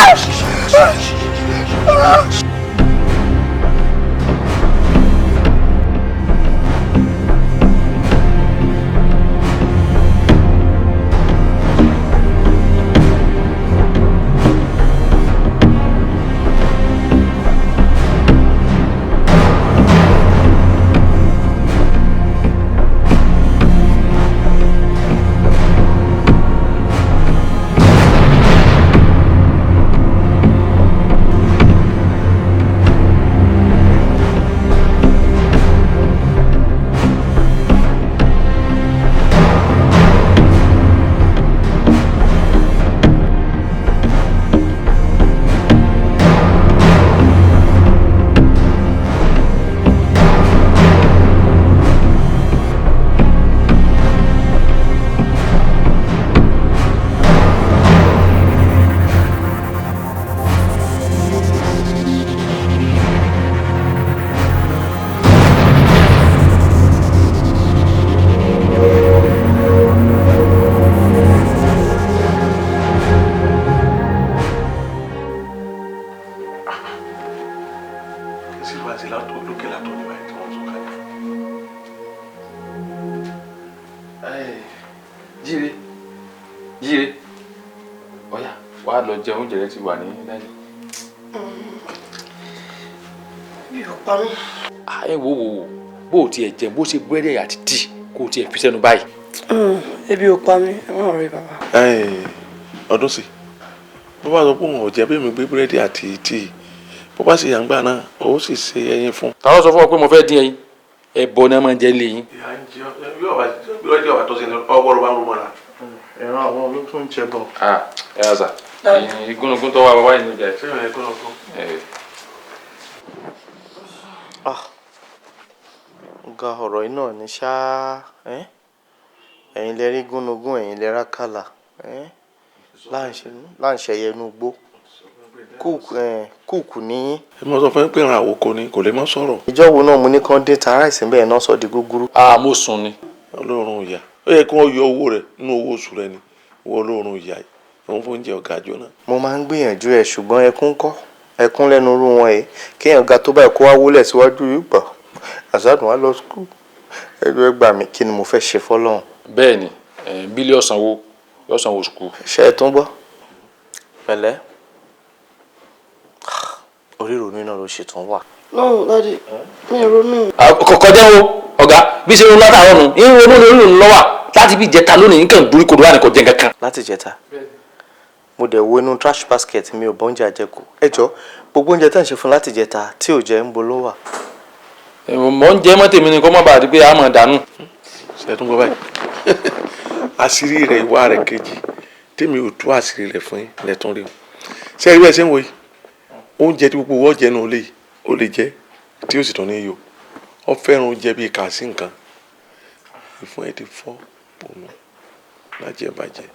Sí wá sí látọ̀ lókè látọ̀ ní báyìí tí wọ́n tún kalẹ̀. Jíire, jíire, ọ̀yá wàá lọ jẹun, oúnjẹ rẹ ti wà ní dání. Mi ò pa mí. Ẹ wo wo wo, bó o tiẹ̀ jẹun, bó ṣe búrẹ́dì àti tíì kó o tiẹ̀ fi sẹ́nu báyìí. Ebi ò pa mí, ẹ má rí bàbá. Ọdún sí bó bá sọ pé òun ò jẹ bí mi gbé búrẹ́dì àti tíì, bó bá sì yàngbà náà, ó sì ṣe ẹyin fún. Ta ló sọ fún ọ pé mo fẹ́ dín ẹyin? Ẹbọ náà máa ń jẹ lé yín. Ìyá ń jẹ ọ búrẹ́dì ọ̀bà tó ṣe ní ọgbọ́n bá ń rú mọ́ra. Ẹ̀rọ àwọn olótún ń jẹ bọ̀. Ẹ yà sà, igúnnugún tó wà wá yìí ló jẹ. Ṣé ìrìn igúnnugún? Ga ọ̀rọ̀ yìí náà ní ṣáá, ẹ̀yin lẹ rí gúnnugún, ẹ̀yin lẹ rákàlà láǹṣẹ̀yẹ inú igbó kúùkù ní. Ẹ mọ sọ fún pé ìran àwòkọ ni kò lè mọ sọ̀rọ̀. Ìjọ wo náà mo ní kán dé tààrà ìsìn bẹ́ẹ̀ náà sọ di gúgúrú. Mo sùn ni. Ọlọ́run ìyá, ó yẹ kí wọ́n yọ owó rẹ̀ nínú owó oṣù rẹ̀ ni wọ́n. Ọlọ́run ìyá yìí òun fún oúnjẹ ọ̀gá àjọ náà. Mo máa ń gbìyànjú ẹ̀, ṣùgbọ́n ẹkún kọ́ ẹkún lẹ́nu irú wọn yìí, kéèyàn ga tó báyìí kó wá wólẹ̀ síwájú yìí gbà àṣàdùn wá lọ skul. Ẹjọ́ ẹ gbà mí, kí ni mo fẹ́ ṣe fọ́lọ́run? Bẹ́ẹ̀ni, bílíọ̀ sanwó yóò sanwó skul. Ṣé ẹ tún gbọ́? Pẹ̀lẹ́, orí ìrònú náà ló ṣe tún wà. No, daddy, mi ò ronú. Kọjá wo ọ̀gá bí ṣe ń látàárọ̀ nù ń ronú lórí ìrònú lọ́wà láti bí jẹta lónìí, nǹkan dúró kodò wà ní kò jẹ nǹkan kan. Láti jẹta mo dẹ̀ wo inú trash basket, mi ò bọ́ oúnjẹ àjẹkù. Ẹ jọ, gbogbo oúnjẹ tá à ń ṣe fún láti jẹta tí ò jẹ́ ń bo ló wà? Mọ̀ ń jẹ́ mọ́ tèmi ni kó má bàa di pé a mọ̀ dànù. Ṣe é tún gbọ́ báyìí? Àṣírí rẹ̀, ìwà rẹ̀ kejì tèmi ò tú àṣírí rẹ̀ fún yín lẹ́tún rí o. Ṣé ẹ rí bẹ́ẹ̀ ṣe ń wo yìí? Oúnjẹ tí gbogbo wọ́n jẹ nù lé, ó lè jẹ́ tí ó sì tún ní yó. Ó fẹ́ràn oúnjẹ bíi kà sí nǹkan ìfún ẹ ti fọ́ pònú lájẹ́ bàjẹ́.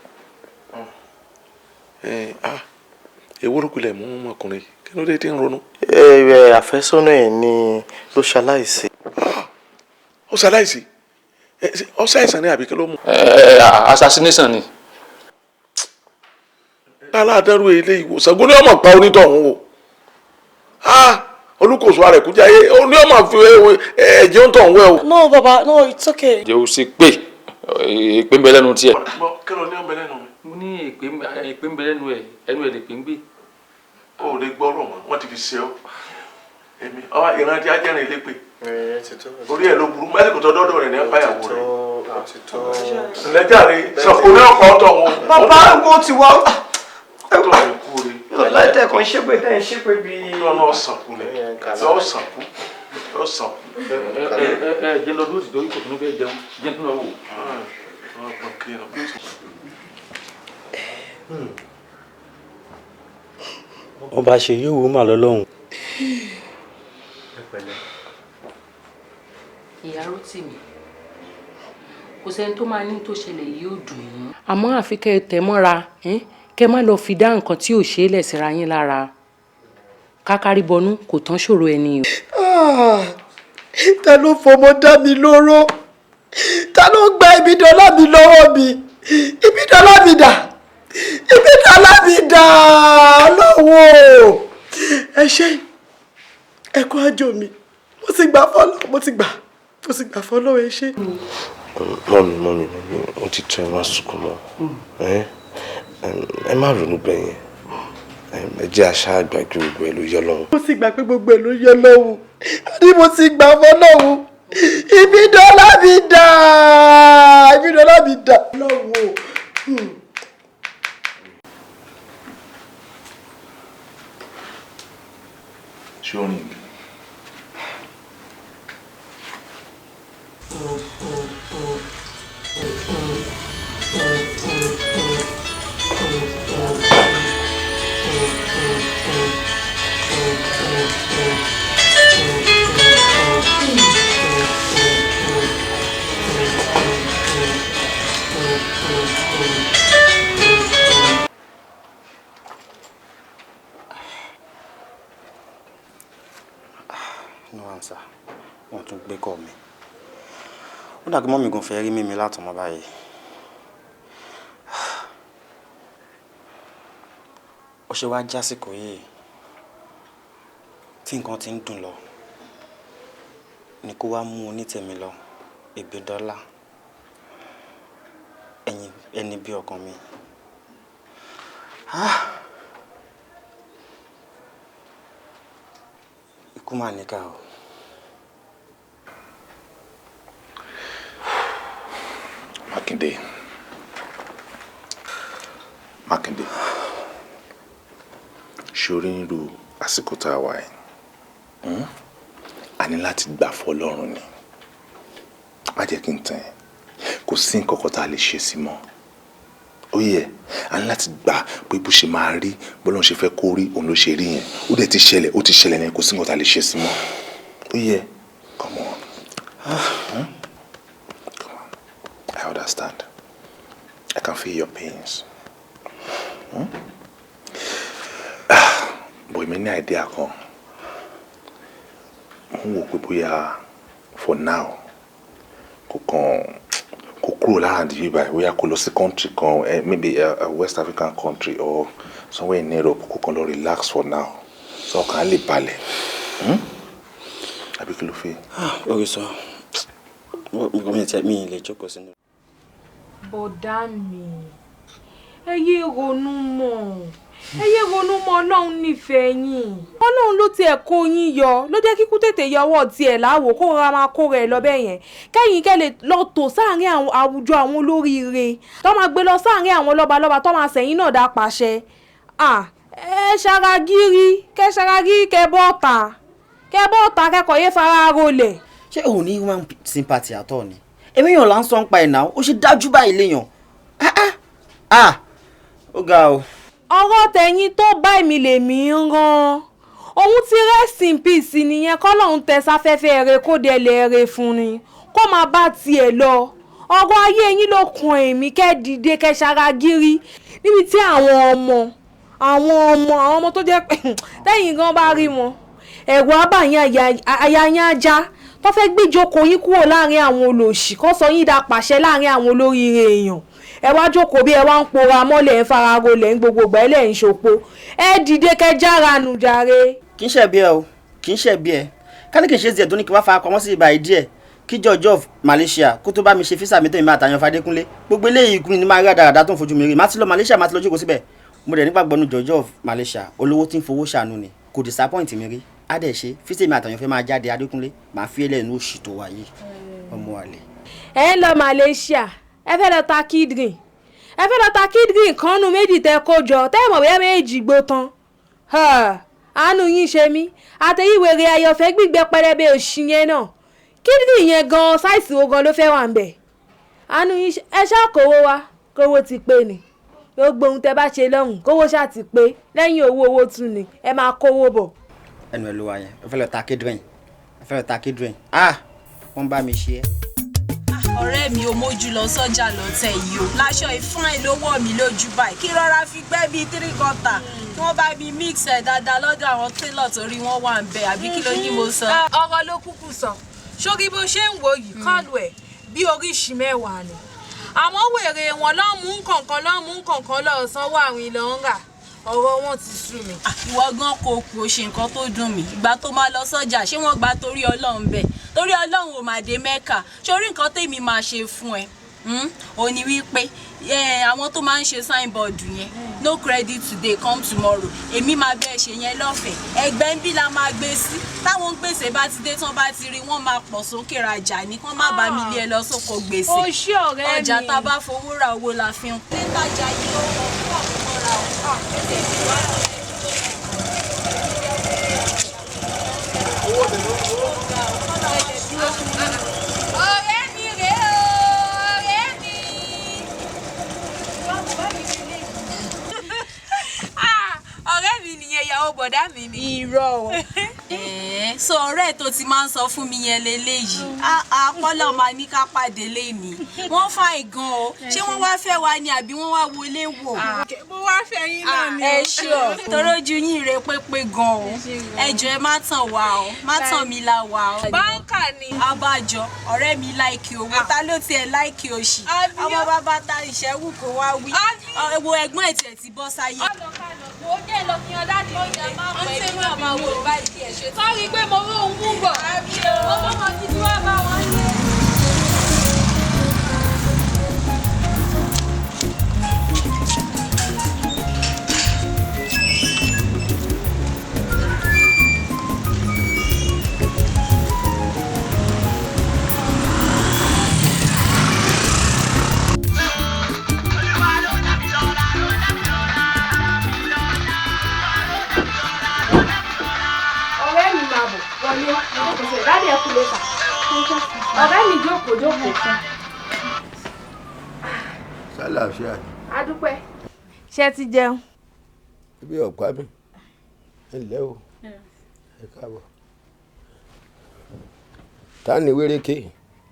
Ẹ ah, èwo ló pilẹ̀ mú ọmọkùnrin? Kí ló dé tí ń ronú? Ẹ ẹ, àfẹ́sọ́nà ẹ̀ ni ló ṣaláìsí. Ó ṣaláìsí? Ó ṣàìsàn ní àbí kí ló mú? Assassination ni. Aládàrú ilé ìwòsàn gbọ́dọ̀ ọmọ pa onítọ̀hún o. Olùkóso ara ẹ̀kúnjẹ ayé ó ní ọmọ fi ẹ̀jẹ̀ ń tọ̀ ń wẹ̀ o. No, baba, no, it's okay. Jẹ́ o ṣe pé èpè ń bẹ lẹ́nu tiẹ̀. Kí ló ní ọmọ lẹ́nu mi? Mo ní èpè ń bẹ lẹ́nu ẹ̀, ẹnu ẹ̀ lè pè ń gbé. O ò lè gbọ́rọ̀ mọ́, wọ́n ti fi ṣe ọ́. Èmi ọ ìrántí ajẹ́rìn lépè. Orí ẹ̀ ló burú mẹ́lì kò tọ́ dọ́dọ̀ rẹ̀ ní ẹ̀pá ìyàwó rẹ̀. Ǹlẹ́jàre sọ̀kò ní ọ̀pọ̀ ọ̀tọ̀ wọn. Bàbá wo ti wá. Tó Láìtẹ̀ kan ṣépè tẹ́ ń ṣépè bí. Lọ́nà ọ̀sán kú lẹ̀ lọ́sàn kú lọ́sàn kú. Ẹ ẹ ẹ jẹ́ lọ dúró sí torí kò tún fẹ́ jẹun jẹ́ tún lọ wò. Ọba ṣe yóò wú mà lọ́lọ́run. Ìyá Rótìmí, kò sẹ́ni tó máa ní tó ṣẹlẹ̀ yìí ó dùn yín. Àmọ́ àfi kẹ́ ẹ tẹ̀ mọ́ra, kẹ́ ẹ má lọ fi dá nǹkan tí ò ṣeé lẹ̀ síra yín lára. Kákárí bọnú kò tán ṣòro ẹni o. Ta ló fọmọ dá mi lóró? Ta ló gba Ìbídọ́lá mi lọ́wọ́ mi? Ìbídọ́lá mi dà, Ìbídọ́lá mi dà lọ́wọ́. Ẹ ṣé, ẹ kú àjò mi, mo ti gbà fọlọ́, mo ti gbà, mo ti gbà fọlọ́, ẹ ṣé. Mummy, mummy, mummy, ó ti tó, ẹ má sunkún mọ́. Ẹ má ronú bẹ́ẹ̀ yẹn. Ẹ jẹ́ àṣà àgbàgbé gbogbo ẹ ló yọ lọ́wọ́. Mo ti gbà pé gbogbo ẹ ló yọ lọ́wọ́, ní mo ti gbà fọlọ́wọ́. Ìbídọ́lá mi dà, Ìbídọ́lá mi dà lọ́wọ́. Ṣé o rìn? No answer. Wọ́n tún gbé kọ́ mi. Ó dàgbé mọ́ mi gan fẹ́ rí mímí látọmọ báyìí. Ó ṣe wá jásìkò yìí tí nǹkan ti ń dùn lọ ni kó wá mú onítẹ̀mí lọ, Ìbídọ́lá, ẹni bí ọkàn mi. Ikú mà níkà o. Mákindé, Mákindé, ṣorí ń ru àsìkò tá a wà yìí, a ní láti gbà fọ́lọ́run ni. Má jẹ́ kí n tàn ẹ́, kò sí nǹkan kan tá a lè ṣe sí mọ́. Ó yẹ, a ní láti gbà pé bó ṣe máa rí, bọ́lọ́run ṣe fẹ́ kó rí, òun ló ṣe rí yẹn. Ó dẹ̀ ti ṣẹlẹ̀, ó ti ṣẹlẹ̀ ní, kò sí nǹkan tá a lè ṣe sí mọ́. Ó yẹ, come on. Come on. I understand. I can feel your pains. But èmi ní idea kan. Mo ń wò pé bóyá for now kò kàn kò kúrò lára àdìyí báyìí, bóyá kó lọ sí country kan, maybe a West African country or somewhere in Europe, kó kàn lọ relax for now. So ọkàn á lè balẹ̀. Àbí kí ló fi? Orí sọ, mi lè jókòó sínú. Bọ̀dá mi, ẹ yé ronú mọ́, ẹ yé ronú mọ́, Ọlọ́run nífẹ̀ẹ́ yín. Ọlọ́run ló tiẹ̀ kó yín yọ, ló jẹ́ kíkú tètè yọwọ́ tiẹ̀ láwò kó rọra máa kó rẹ̀ lọ bẹ́ẹ̀ yẹn. Kẹ́yìn kẹ́ lè lọ tò sáàárín àwùjọ àwọn olóríire tó máa gbé lọ sáàárín àwọn lọ́balọ́ba tó máa sẹ̀yìn náà dá pàṣẹ. Ẹ ṣaragírí, kẹ́ ṣaragírí, kẹ́ bọ́ọ̀tà, kẹ́ bọ́ọ̀tà, kẹ́kọ̀ọ́ yé fara rolẹ̀. Ṣé òun ní human sympathy àtọ̀ ni? Èmi yàn là ń sọ ń pa ẹ̀ náà, ó ṣe dájú báyìí léèyàn. Ó ga o. Ọ̀rọ̀ tẹ̀yìn tó bá èmi lèmi ń rán. Òun ti rest in peace nìyẹn, kọ́lọ́hún tẹ sáfẹ́fẹ́ rẹ kó délẹ̀ rẹ fún ni, kó máa bá tiẹ̀ lọ. Ọ̀rọ̀ ayé yín ló kan èmi, kẹ́ dìde kẹ́ ṣaragírí níbi tí àwọn ọmọ àwọn ọmọ àwọn ọmọ tó jẹ́ pé tẹ́yìn gan bá rí wọn, ẹ̀rù abàyàn àyà yín ajá tó fẹ́ gbéjókòó yín kúrò láàrin àwọn olòṣì, kó sọ yín dà pàṣẹ láàrin àwọn olóríire èèyàn. Ẹ wá jókòó bí ẹ wá ń pora mọ́lẹ̀, ń fara rolẹ̀, ń gbogbo ìgbà ẹ lẹ̀ ń ṣòpo. Ẹ dìde kẹ́ jára nù jàre. Kì í ṣe bí ẹ o, kì í ṣe bí ẹ. Ká ní kì í ṣe tiẹ̀ tó ní kí wá fara pamọ́ sí ibà díẹ̀ kí George of Malaysia kó tó bá mi ṣe físà mi tó ìmọ̀ àtàyàn Fadékúnlé. Gbogbo eléyìí ikú ni máa rí àdàràdà tó ń fojú mi rí. Má ti lọ Malaysia, má ti lọ jókòó síbẹ̀. Mo dẹ̀ nígbàgbọ́ nu George of Malaysia, olówó tí ń fowó ṣàánú ni, kò disappoint mi rí. Á dẹ̀ ṣe fíṣèmi àtàyàn fẹ́ máa jáde Adékúnlé màá fi ẹlẹ́nu òṣì tó wà yìí ọmọ àlè. Ẹ ń lọ Malaysia, ẹ fẹ́ lọ ta kíndìnrín, ẹ fẹ́ lọ ta kíndìnrín kan nu méjì tẹ kó jọ tẹ́ mọ̀ bóyá méjì gbó tán. Àánú yín ṣe mí, àtẹ̀yí wèrè ayọ̀fẹ́ gbígbẹ pẹlẹbẹ òṣì yẹn náà, kíndìnrín yẹn gan ṣáìsì wo gan ló fẹ́ wà ń bẹ̀. Àánú yín, ẹ ṣáà kówó wá, kówó ti pé ni. Gbogbo ohun tẹ bá ṣe lọ́hùn kówó ṣáà ti pé, lẹ́yìn owó owó tún ni ẹ máa kówó bọ̀. Ẹnu ẹ ló wà yẹn, ẹ fẹ́ lọ ta kíndìnrín, ẹ fẹ́ lọ ta kíndìnrín, ah wọ́n bá mi ṣe é. Ọ̀rẹ́ mi ò mójú lọ sọ́jà lọ́tẹ̀ yìí o, láṣọ ìfún ló wọ̀ mí lójú báyìí, kí rọra fi gbẹ́ bíi 3/4 kí wọ́n bá mi mix ẹ̀ dáadáa lọ́dọ̀ àwọn tailor torí wọ́n wà ń bẹ̀, àbí kí ló ní mo sọ. Ọ̀rọ̀ ló kúkú sọ, sórí bó ṣe ń wo yìí kọlù ẹ̀ bí oríṣi mẹ́wàá ni, àmọ́ wèrè wọn lọ́mú kọ̀ọ̀kan lọ́mú kọ̀ọ̀kan lọ́ọ́ sanwó àwìn lọ́ ń rà, ọ̀rọ̀ wọn ti sú mi. Ìwọ gan kò kú o ṣe nǹkan tó dùn mí, ìgbà tó máa lọ sọ́jà ṣé wọ́n gba torí Ọlọ́run bẹ́ẹ̀, torí Ọlọ́run ò máa dé Mẹ́kà, sórí nǹkan tèmi máa ṣe fún ẹ ò ní wípé àwọn tó máa ń ṣe signboard yẹn, no credit today come tomorrow, èmi máa bẹ́ẹ̀ ṣe yẹn lọ́fẹ̀ẹ́, ẹgbẹ́ ń bí la máa gbé sí, táwọn gbèsè bá ti dé tán bá ti rí wọ́n máa pọ̀ sókè rajà ní kán má bá mi lé ẹ lọ sóko gbèsè, ọjà tá a bá fowó ra owó la fi ń kú. Létajà yìí ó wọ̀ fún àkómọ́ra ọ̀ Ọ̀rẹ́ mi rèé o, ọ̀rẹ́ mi. Ọ̀rẹ́ mi nìyẹn, ìyàwó bọ̀dá mi ni. Irọ́ o. So ọ̀rẹ́ tó ti máa ń sọ fún mi yẹn leléyìí, àpọ́lọ̀ máa ní ká pàdé lénìí, wọ́n fàì gan o, ṣé wọ́n wá fẹ́ wa ni àbí wọ́n wá wọlé wò? Mo wá fẹ́ yín náà ni. Ẹ ṣé o, torójú yín rè pépé gan o, ẹ jọ̀ọ́ ẹ má tàn wá o, má tàn mí la wá o. Báńkà ni. Abájọ, ọ̀rẹ́ mi láìkí owó, ta ló tiẹ̀ láìkí òṣì? Ọmọ bàbá ta ìṣẹ́wù kó wá wí. Wo ẹ̀gbọ́n ẹ̀ tiẹ̀ ti bọ́ sáyé. Mo jẹ́ lọ fi hàn dáàdì mi lé. Sọ́rí pé mo rí òun mú bọ̀. Mo bọ́ mọ títí wá bá wọn lé. Ọ̀rẹ́ mi jókòó jókòó. Ṣàlàáfíà ni. A dúpẹ́. Ṣé ti jẹun? Ibi ọ̀pá mi, ẹ ǹlẹ́ o, ẹ káàbọ̀. Ta ni wéréké?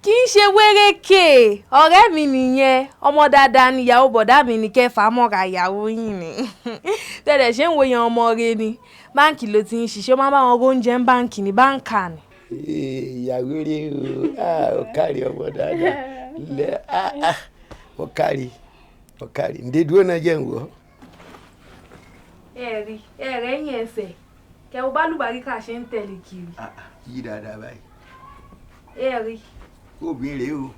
Kì í ṣe wéréké, ọ̀rẹ́ mi nìyẹn, ọmọ dáadáa ni ìyàwó bọ̀dá mi ní kẹfà mọ́ra ìyàwó yìí ni. Tẹ̀lẹ̀ ṣé ń wo yan ọmọ rẹ ni, báǹkì ló ti ń ṣiṣẹ́, ó máa ń bá wọn róúnjẹ ń báǹkì ní báǹkà ni. Ìyàwó rẹ o, ó kárí ọmọ dáadáa, lẹ ó kárí, ó kárí, ǹdẹ́ dúró náà jẹ́ ń wọ̀. Ẹ rí, ẹ rẹ̀ yín ẹsẹ̀, kẹwo bá lùbáríkà ṣe ń tẹ̀lé kiri. Yí dáadáa báyìí. Ẹ rí. Obìnrin rèé o,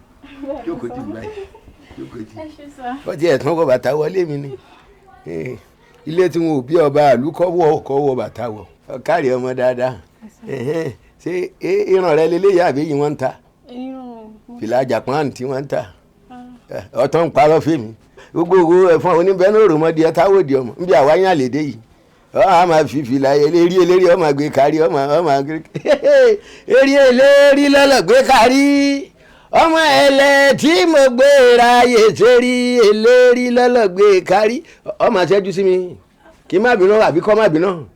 jókòó tì báyìí, jókòó tì. Wọ́n ti ẹ̀tún wọ bàtà wọlé mi ni. Ilé tí wọn ò bí ọba àlú kọ́wọ́ kọ́wọ́ bàtà wọ̀. Ó kárí ọmọ dáadáa. Ṣé ìran rẹ leléyà àbí yìí wọ́n ń ta? Fìlà Japan tí wọ́n ń ta. Ọ̀tọ̀ ń parọ́ fèmí. Gbogbo owó ẹ̀fọn oníbẹ̀ náà rò mọ́ di ẹ táwọ̀ di ọmọ. Nbí àwa yàn lédè yìí. Ọ máa fi fìlà eléri eléri ọmọ gbé kárí ọmọ gbé eré eléri lọ́lọ́ gbé kárí. Ọmọ ẹlẹ tí mo gbé ráyè sórí eléri lọ́lọ́ gbé kárí. Ọmọ àṣẹjú sí mi kí má bínú àbí kọ́ má bínú.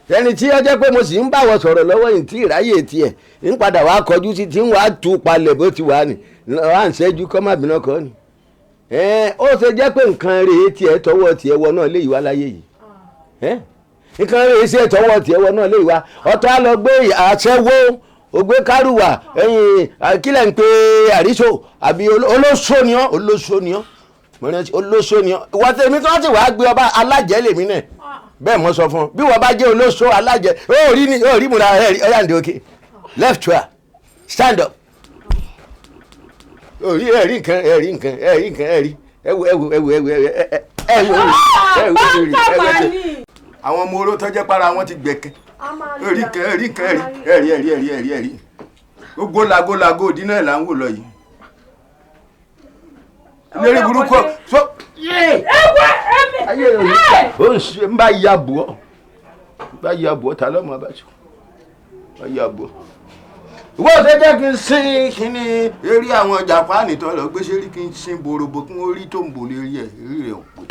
Ẹni tí ó jẹ́ pé mo sì ń báwọ̀ sọ̀rọ̀ lọ́wọ́ yìí tí ìráyè tiẹ̀ ń padà wá kọjú sí tí ń wá tú palẹ̀ bó ti wà ní wà ń ṣẹ́jú kọ́ má bínú kọ́ ni. Ó ṣe jẹ́ pé nǹkan rèé tiẹ̀ tọwọ́ tiẹ̀ wọ náà léyìí wá láyé yìí. Nǹkan rèé ṣe tọwọ́ tiẹ̀ wọ náà léyìí wá ọ̀tọ̀ á lọ gbé àṣẹwó ògbé kárùwà ẹ̀yìn kílẹ̀ ń pe àríṣò àbí olóṣó ni ọ́ olóṣó ni ọ́ olóṣó ni ọ́ ìwọ tèmi tí wọ́n ti wàá gbé ọba alájẹ́ lèmi náà bẹ́ẹ̀ mo sọ fún ọ bí wọ́n bá jẹ́ olóṣó alájẹ́ ó rí ni ó rí múra ẹ̀ ọ̀yà ǹdí òkè left to her stand up ó rí ẹ̀rí nǹkan ẹ̀rí nǹkan ẹ̀rí nǹkan ẹ̀rí ẹ̀wù ẹ̀wù ẹ̀wù ẹ̀wù ẹ̀wù ẹ̀wù ẹ̀wù ẹ̀wù. Àwọn ọmọ oró tọ́jẹ́ para wọn ti gbẹ̀kẹ́ Ẹ̀rí kẹ́ ẹ̀rí kẹ́ ẹ̀rí ẹ̀rí ẹ̀rí ẹ̀rí ẹ̀rí. Gbogbo lagolago òdì náà là ń wò lọ yìí. Lórí burúkú so. Ayé rẹ̀ ò ń ṣe ń bá ya bù ọ́. Ń bá ya bù ọ́ ta lọ́mọ bá ṣe. Ń bá ya bù ọ́. Ìwọ ṣe jẹ́ kí n sin kíní eré àwọn Jàpáànì tó lọ gbé ṣe rí kí n sin bòròbò kí wọ́n rí tó ń bò lérí ẹ̀ eré rẹ̀ ò pé.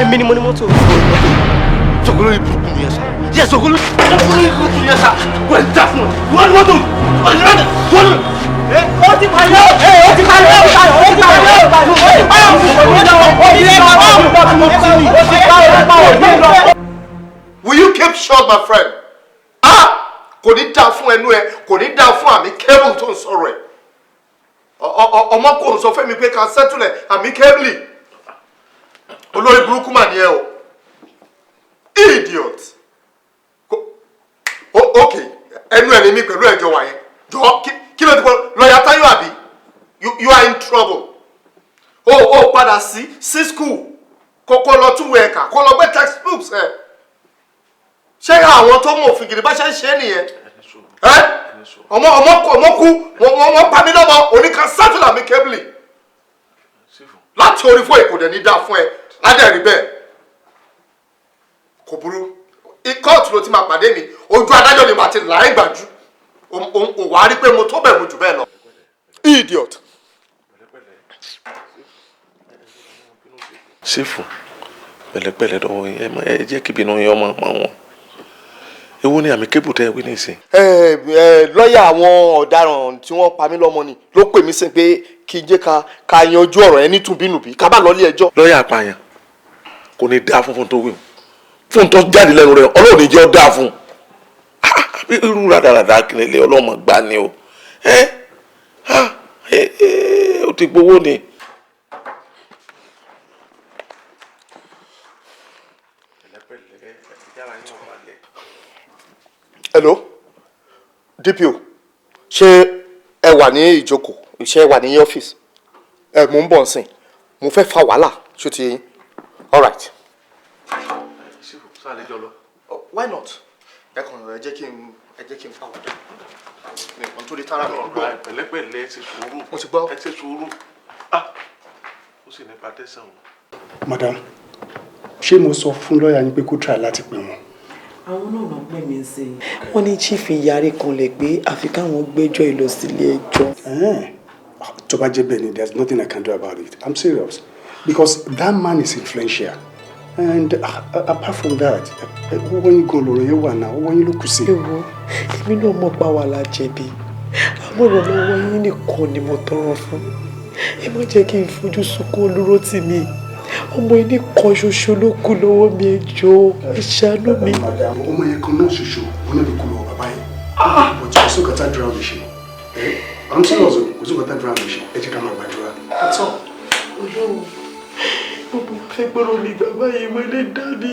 Èmi ni mo ní mọ́tò. Sọ̀kòló yìí burúkú ni ẹ sá. Yẹ sọ̀kòló yìí burúkú ni ẹ sá. Wọ́n ti dá fún ẹ. Wọ́n ní mọ́tò. Wọ́n ní mọ́tò. Wọ́n ní. Ó ti pariwo. Ó ti pariwo. Ó ti pariwo. Ó ti pariwo. Will you keep short, my friend? Ah! Kò ní dáa fún ẹnu ẹ, kò ní dáa fún àmì kébù tó ń sọ̀rọ̀ ẹ̀. Ọmọ kò ń sọ fún mi pé ká sẹ́tùlẹ̀ àmì kébìlì. Olórí burúkú mà ní ẹ o. Idiot. Ok, ẹnu ẹ ní mi pẹ̀lú ẹjọ́ wa yẹn. Jọ kí ló ti pọ̀ lọ́ọ̀yà Táyọ̀ àbí? You are in trouble. O padà sí school. Kókó lọ túwèé ẹ̀ka, kó lọ gbé textbooks ẹ̀. Ṣé àwọn tó mọ òfin gidi bá ṣe ń ṣe é nìyẹn? Ọmọ kú, wọ́n pa mí lọ́mọ, oníkan sátìlà mi kébìlì. Láti orí fún èkó dẹ̀ ní dáa fún ẹ, ládẹ̀rí bẹ́ẹ̀. Kò burú, kóòtù ló ti máa pàdé mi, ojú adájọ́ ni màá ti là é gbàjú. Ò wá rí pé mo tó bẹ̀ mo jù bẹ́ẹ̀ lọ. Idiot. Sífù, pẹ̀lẹ́pẹ̀lẹ́ dọ́wọ́ yín, ẹ jẹ́ kí ìbínú yín ọmọ ọmọ wọn. Èwo ni àmì kébù tẹ́ ẹ wí nísìn? Lọ́ọ̀yà àwọn ọ̀daràn tí wọ́n pa mí lọ́mọ ni ló pè mí sí pé kí n jẹ́ ká yanjú ọ̀rọ̀ ẹ nítùbínùbí ká bá lọ ilé ẹjọ́. Lọ́ọ̀yà apààyàn kò ní dáa fún tó wí fún tó jáde lẹ́nu rẹ̀ Ọlọ́run ní jẹ́ ó dáa fún un. Irú rádaràdà kìnìún ọlọ́mọ gbà ni o. Ó ti gbowó ni. Hello, DPO, ṣé ẹ wà ní ìjókòó, ṣé ẹ wà ní ọ́fíìsì? Ẹ mò ń bọ̀ nsìn, mo fẹ́ fa wàhálà, ṣó ti yín? All right. Why not? Ẹ kàn ẹ jẹ́ kí n fa wàhálà. Mi ò tó lè tara mi gbọ́. Pẹ̀lẹ́pẹ̀lẹ́ ẹ ṣe sùúrù. Mo ti gbọ́. Ẹ ṣe sùúrù. Ó sì nípa tẹ̀sán o. Madam, ṣé mo sọ fún lọ́ọ̀yà yín pé kó try láti pè wọ́n? Àwọn náà lọ pè mí sí i. Wọ́n ní chief yarí kanlẹ̀ pé àfi káwọn gbẹ́jọ́ yìí lọ sílé ẹjọ́. Tó bá jẹ́ bẹ́ẹ̀ ni, there's nothing I can do about it. I'm serious because that man is influential and apart from that, owó yín gan lọ̀rọ̀ yẹn wà náà, owó yín ló kù sí. Ewo, èmi náà mọ̀ pa wà lájẹ̀bi, àmọ́ ìrànlọ́wọ́ yín nìkan ni mo tọrọ fún. Ẹ má jẹ́ kí n fojú sunkún olóró tì mí. Ọmọ yìí kan ṣoṣo ló kú lọ́wọ́ mi, ẹ jọ̀ọ́, ẹ ṣàánú mi. Ọmọ yẹn kan náà ṣoṣo wọn náà ló kú lọ́wọ́ bàbá yẹn. But kò sí nǹkan tá a dúrà lè ṣe. I'm serious o, kò sí nǹkan tá a dúrà lè ṣe. Ẹ jẹ́ ká máa gbàdúrà. That's all. Ọlọ́run, gbogbo fẹ́ gbọ́dọ̀ mi bàbá yìí wọ́n lè dá mi.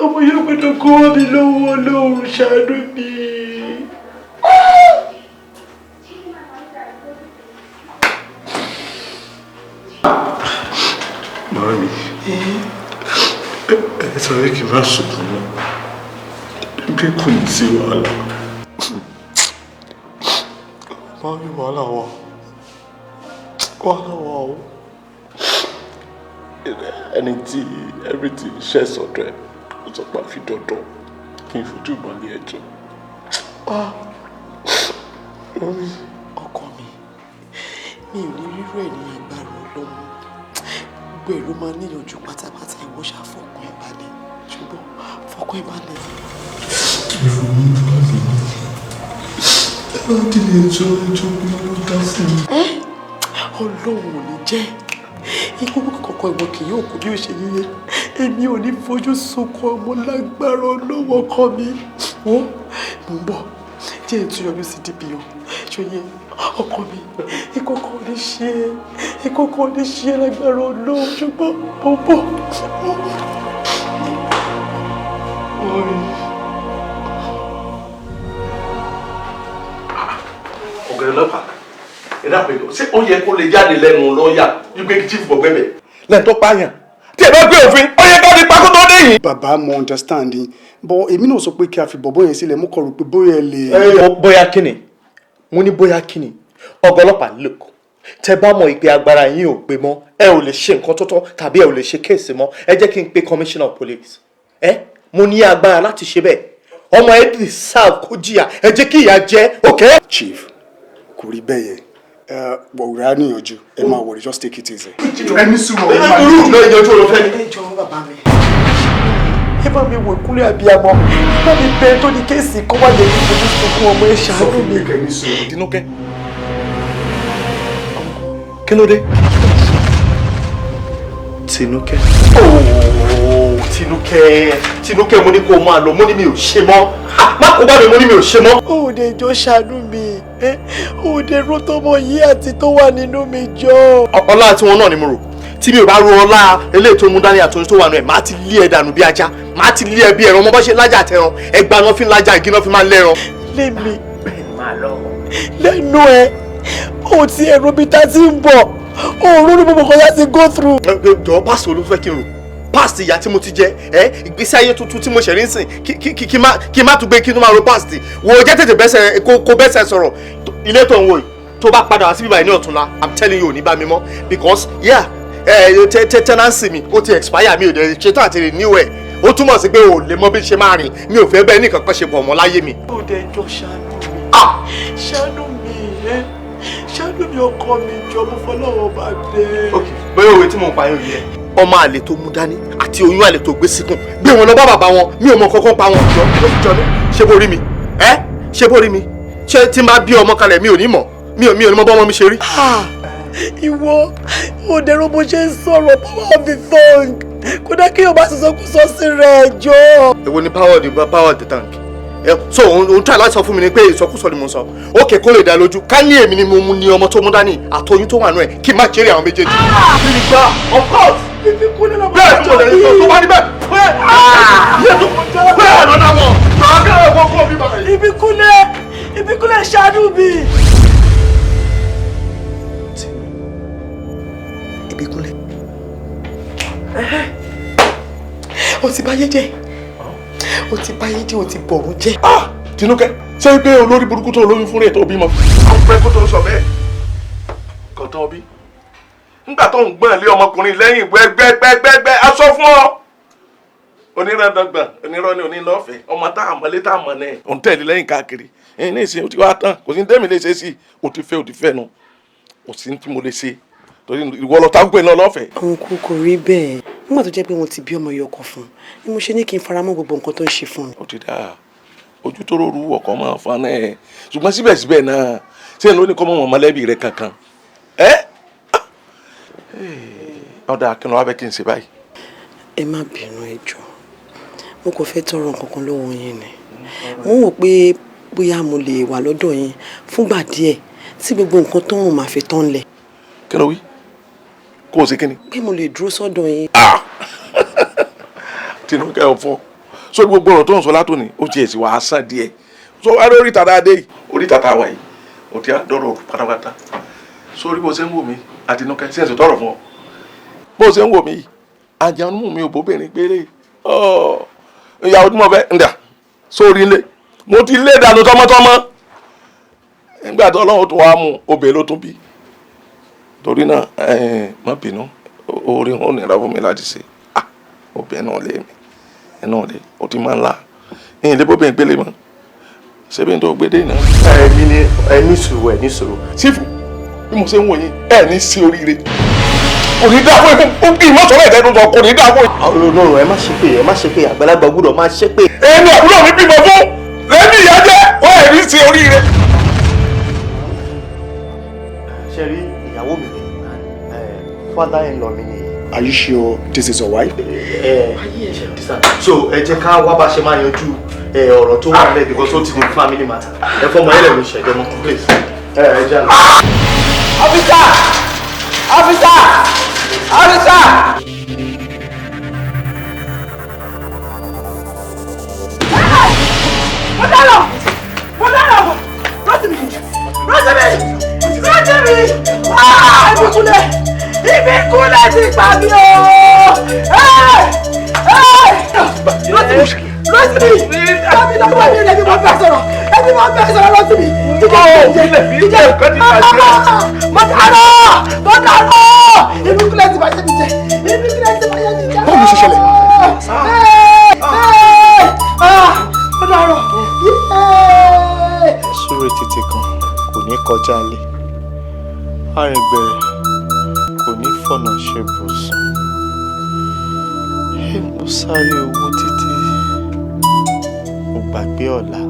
Ọmọ yóò gbọ́dọ̀ kó wọ́n mi lọ́wọ́. Ọlọ́run ṣàánú mi. Màámi, ẹ sáré kí n má sunkún mọ́, bí kò ní sí wàhálà. Màámi, wàhálà wà, wàhálà wà o. Ẹni tí everything ṣẹ̀ sọ̀dọ̀ ẹ̀, ó sọ pé àfi dandan kí n fojú balẹ̀ ẹjọ́. Ọkọ mi, mi ò ní rírọ̀ ẹ̀ ní agbára Ọlọ́run. Gbogbo ẹ̀ ló máa níyànjú pátápátá. Ìwọ ṣáà fọkàn ẹ balẹ̀, ṣùgbọ́n fọkàn ẹ balẹ̀. Ìrònú bá mi ní. Ẹ bá dìde ẹjọ́ ẹjọ́ bí ló dá fún mi. Ọlọ́run ò ní jẹ́ ikú kọ̀ọ̀kan ìwọ kì yóò kú bí ó ṣe yíyẹ. Èmi ò ní fojú sunkún ọmọ lágbára Ọlọ́run ọkọ mi. Wọ́n mò ń bọ̀. Jẹ́ ìtúyọjú sí DPO. Ṣòye ọkọ mi, ìkókó ò ní ṣe é, ìkókó ò ní ṣe é lágbára Ọlọ́run, ṣùgbọ́n mo bọ̀. Ọ̀gá ọlọ́pàá, ẹ dákun, ẹ ṣé ó yẹ kó lè jáde lẹ́nu lọ́ọ̀yà wípé kí chief bọ̀ gbẹ́bẹ̀ lẹ́nu tó pààyàn tí ẹ bá gbé òfin, ó yẹ ká ní pakó tó dé yìí. Bàbá, mo understand yín, but èmi náà sọ pé kí a fi bọ̀bọ̀ yẹn sílẹ̀, mo kọ̀ rò pé bóyá ẹ lè. Bóyá kíni mo ní, bóyá kíni? Ọ̀gá ọlọ́pàá, look, tẹ bá mọ̀ ìpè agbára yín ò gbé mọ́, ẹ ò lè ṣe nǹkan tó tọ́ tàbí ẹ ò lè ṣe case mọ́, ẹ jẹ́ kí n pe commissioner of police. Ẹ mo ní agbára láti ṣe bẹ́ẹ̀. Ọmọ ẹ deserve kó jìyà, ẹ jẹ́ kí ìyà jẹ, okay. Chief, kò rí bẹ́ẹ̀ yẹn. Wọ̀wúrà níyànjú, ẹ máa wọ̀rẹ̀, just take it easy. Ẹ ní sùúrù, ọ̀rọ̀ máa irú ìlọ ìyanjú ló fẹ́ ni. Ẹ jọ̀ọ́ bàbá mi, ẹ bá mi wò ìkúnlẹ̀ àbíyamọ, ẹ bá mi bẹ tó ní case kó wá lè ní fojú sunkún ọmọ, ẹ ṣàánú mi. Tinúkẹ́, kí ló dé? Tinúkẹ́, ooo, Tinúkẹ́, Tinúkẹ́, mo ní kó o máa lọ, mo ní mi ò ṣe mọ́. Má kó bá mi, mo ní mi ò ṣe mọ́. Òde jọ, ṣàánú mi, òde ró tọmọ yìí àti tó wà nínú mi jọ. Ọlá tí wọn náà ni mo rò. Tí mi ò bá ro ọlá eléyìí tó mú dání àtúntò tó wà nù ẹ, máa ti lé ẹ dànù bí ajá, máa ti lé ẹ bí ẹran. Ọmọ bá ṣe lájà àtẹran, ẹgbàá náà fi ń lájà, igi náà fi máa ń lẹ́ran. Lémi lẹ́nu ẹ̀, ó ti ẹ̀rọ bíi tá a ti ń bọ̀, ó ronú gbogbo kan láti go through. Jọ̀ọ́, pásítọ̀ ló fẹ́ kí n rò past ìyá tí mo ti jẹ ẹ, ìgbésí ayé tuntun tí mo ṣẹ̀ rí sìn, kí má tún gbé kí n tó máa ro past. Wo, jẹ́ tètè bẹ́sẹ̀ kó bẹ́sẹ̀ sọ̀rọ̀. Ilé tó ń wò yìí, tó bá padà wá sí bíbá yìí ní ọ̀túnla, I'm telling you, ò ní bá mi mọ́, because yeah, tenancy mi ó ti expire, mi ò dẹ̀ ṣetán àti renew ẹ̀. Ó túmọ̀ sí pé o lè mọ bí ṣe máa rìn. Mi ò fẹ́ bẹ́ẹ̀ ní kankan ṣe pọ̀ mọ́ láyé mi. Ó dẹ̀ jọ, ṣàánú mi, ṣàánú mi, ẹ ṣàánú mi, ọkọ mi, jọ, mo fọlọ́wọ́ bá bẹ́ẹ̀. Bóyá òwe tí mò ń pa yóò yẹ. Ọmọ àlè tó mú dání àti oyún àlè tó gbé síkùn, gbé wọn lọ bá bàbá wọn. Mi ò mọ kankan pa wọn. Jọ jọ, ṣé bó rí mi ẹ? Ṣé bó rí mi? Ṣé tí n bá bí ọmọ kalẹ̀, mi ò ní mọ̀, mi ò ní mọ̀ bọ́ ọmọ mi ṣe rí. Ìwọ òdèrò, bó ṣe ń sọ̀rọ̀, power of the tongue, kódà kí o bá sọ kó sọ sí rẹ̀, jọ. Èwo ni power of the tongue? So òun try láti sọ fún mi ni pé ìsọkúsọ ni mo sọ. Ókè, kó lè dá lójú, ká ní èmi ni mo mú ní ọmọ tó mú dání àtọyún tó wà nù ẹ, kí n má jẹ́rìí àwọn méjèèjì. Kí ni gbà? Of course. Bẹ́ẹ̀ tí mo lè sọ tó bá níbẹ̀ bẹ́ẹ̀ lọ́nà wọn màá kẹ́rẹ̀ wọ́n kó mi báyìí. Ìbíkúnlẹ̀, Ìbíkúnlẹ̀, ṣàánú mi. Ìbíkúnlẹ̀, o ti báyé jẹ́, o ti báyé jẹ́, o ti bọ̀rún jẹ́. Tinúkẹ́, ṣé pé olórí burúkú tó olóyún fún rẹ̀ tó bímọ. Ó pẹ́ kó tó sọ bẹ́ẹ̀ kò tó bí. Nígbà tó ń gbọ́n lé ọmọkùnrin lẹ́yìn gbẹ́gbẹ́gbẹ́gbẹ́, aṣọ fún ọ. Oníràndọ̀gbọ̀n, onírọ́ ni onílọ́fẹ̀ẹ́ ọmọ tá a mọ̀ lé tá a mọ̀ náà. Òun tẹ̀lé lẹ́yìn káàkiri ẹ̀yìn ní ìsìn, ó ti wá tán, kò sí ní tẹ́mi lè ṣe sí i. Ó ti fẹ́, ó ti fẹ́ nu, kò sí ní tí mo lè ṣe torí ìwọ lọ tágbé náà lọ́fẹ̀ẹ́. Òun kò rí bẹ́ẹ̀. Nígbà tó jẹ́ pé wọ́n ti bí ọmọ yọkọ̀ fún un ni mo ṣe ní kí n faramọ́ gbogbo nǹkan tó ń ṣe fún mi. Ó ti dáa, ojú tó rọrùn ọkọ máa fa náà ẹ, ṣùgbọ́n síbẹ̀síbẹ̀ náà, ṣé ló ní kọ́ mọ́ mọ̀lẹ́bí rẹ kankan ẹ? Ọ̀dà, kí ni wàá fẹ́ kí n ṣe báyìí? Ẹ má bínú, ẹ jọ̀ọ́, mo kò fẹ́ tọrọ nǹkan kan lọ́wọ́ yín ni. Mo ń wò pé bóyá mo lè wà lọ́dọ̀ yín fúngbà díẹ̀ tí gbogbo nǹkan tó ń máa fi tán lẹ̀. Kí ló wí? Kó o ṣe kí ni? Pé mo lè dúró sọ́dọ̀ yín. Tinúkẹ́, ọ̀fọ́ sórí gbogbo ọ̀rọ̀ tó ń sọ látòní, ó tiẹ̀ sì wàá sàn díẹ̀. So wá lórí tata dé yìí, orí tata wà yìí, ó ti á dọ̀rọ̀ pátápátá. Sórí bó ṣe ń wò mí, Àtinúkẹ́, ṣe é ṣe tọrọ fún ọ bó ṣe ń wò mí yìí, àjànú mi ò bóbìnrin péré. Ìyàwó tí mo fẹ́ ń dà sórí ilé, mo ti lé dànù tọmọtọmọ. Nígbà tó Ọlọ́run tó wàá mú obìnrin ló tún bí. Torí náà, má bínú, orí wọn ò nira fún mi láti ṣe. Obìnrin náà lé mi náà lé, ó ti máa ń la ìyìn lé bóbìnrin gbélé mọ́ ṣébi tó gbé dé náà. Ẹ̀mí ni ẹ ní sùúrù, ẹ ní sùúrù. Sífù, bí mo ṣe ń wò yín, ẹ ní sí oríire, kò ní dáa fún ikú kí ìmọ̀sọ̀rọ̀ ẹ̀dá tó sọ, kò ní dáa fún. Ọlọ́run, ẹ má ṣe pé, ẹ má ṣe pé, àgbàlagbà gbọ́dọ̀ má ṣe pé. Èmi àbúrò mi bímọ fún lẹ́ni ìyá jẹ́ ó, ẹ̀ ní sí oríire. Ṣe rí ìyàwó mi ni, father in law mi ni. Are you sure this is your wife? So ẹ jẹ́ ká wá bá ṣe máa yanjú ọ̀rọ̀ tó wà lẹ́ẹ̀ because ó ti di family matter. Ẹ fọmọ ẹ lẹ́nu ìṣẹ̀jẹ̀ mọ́, please. Ẹ jẹ́ àná. Officer! Officer! Officer! Mo dáná! Mo dáná! Rotimi! Rotimi! Rotimi! Ah! Ìbíkúnlẹ̀! Ìbíkúnlẹ̀ ti pa mí o! Rotimi! Rotimi! Ẹbí lọ́wọ́ mi ẹbí mo fẹ́ sọ̀rọ̀! Ẹbí mo fẹ́ sọ̀rọ̀ Rotimi! Jíjẹ́ jíjẹ́ mo dáná! Mo dáná! Ìbíkúnlẹ̀ ti bàjẹ́ mi jẹ́! Ìbíkúnlẹ̀ ti bàjẹ́ mi jẹ́! Báwo ló ṣe ṣẹlẹ̀? Mo dáná! Súré tètè kan kò ní kọjá ilé, arìngbẹ̀rẹ̀ kò ní fọ̀nà ṣe bùsùn. Mo sáré owó títí mo gbàgbé ọ̀la,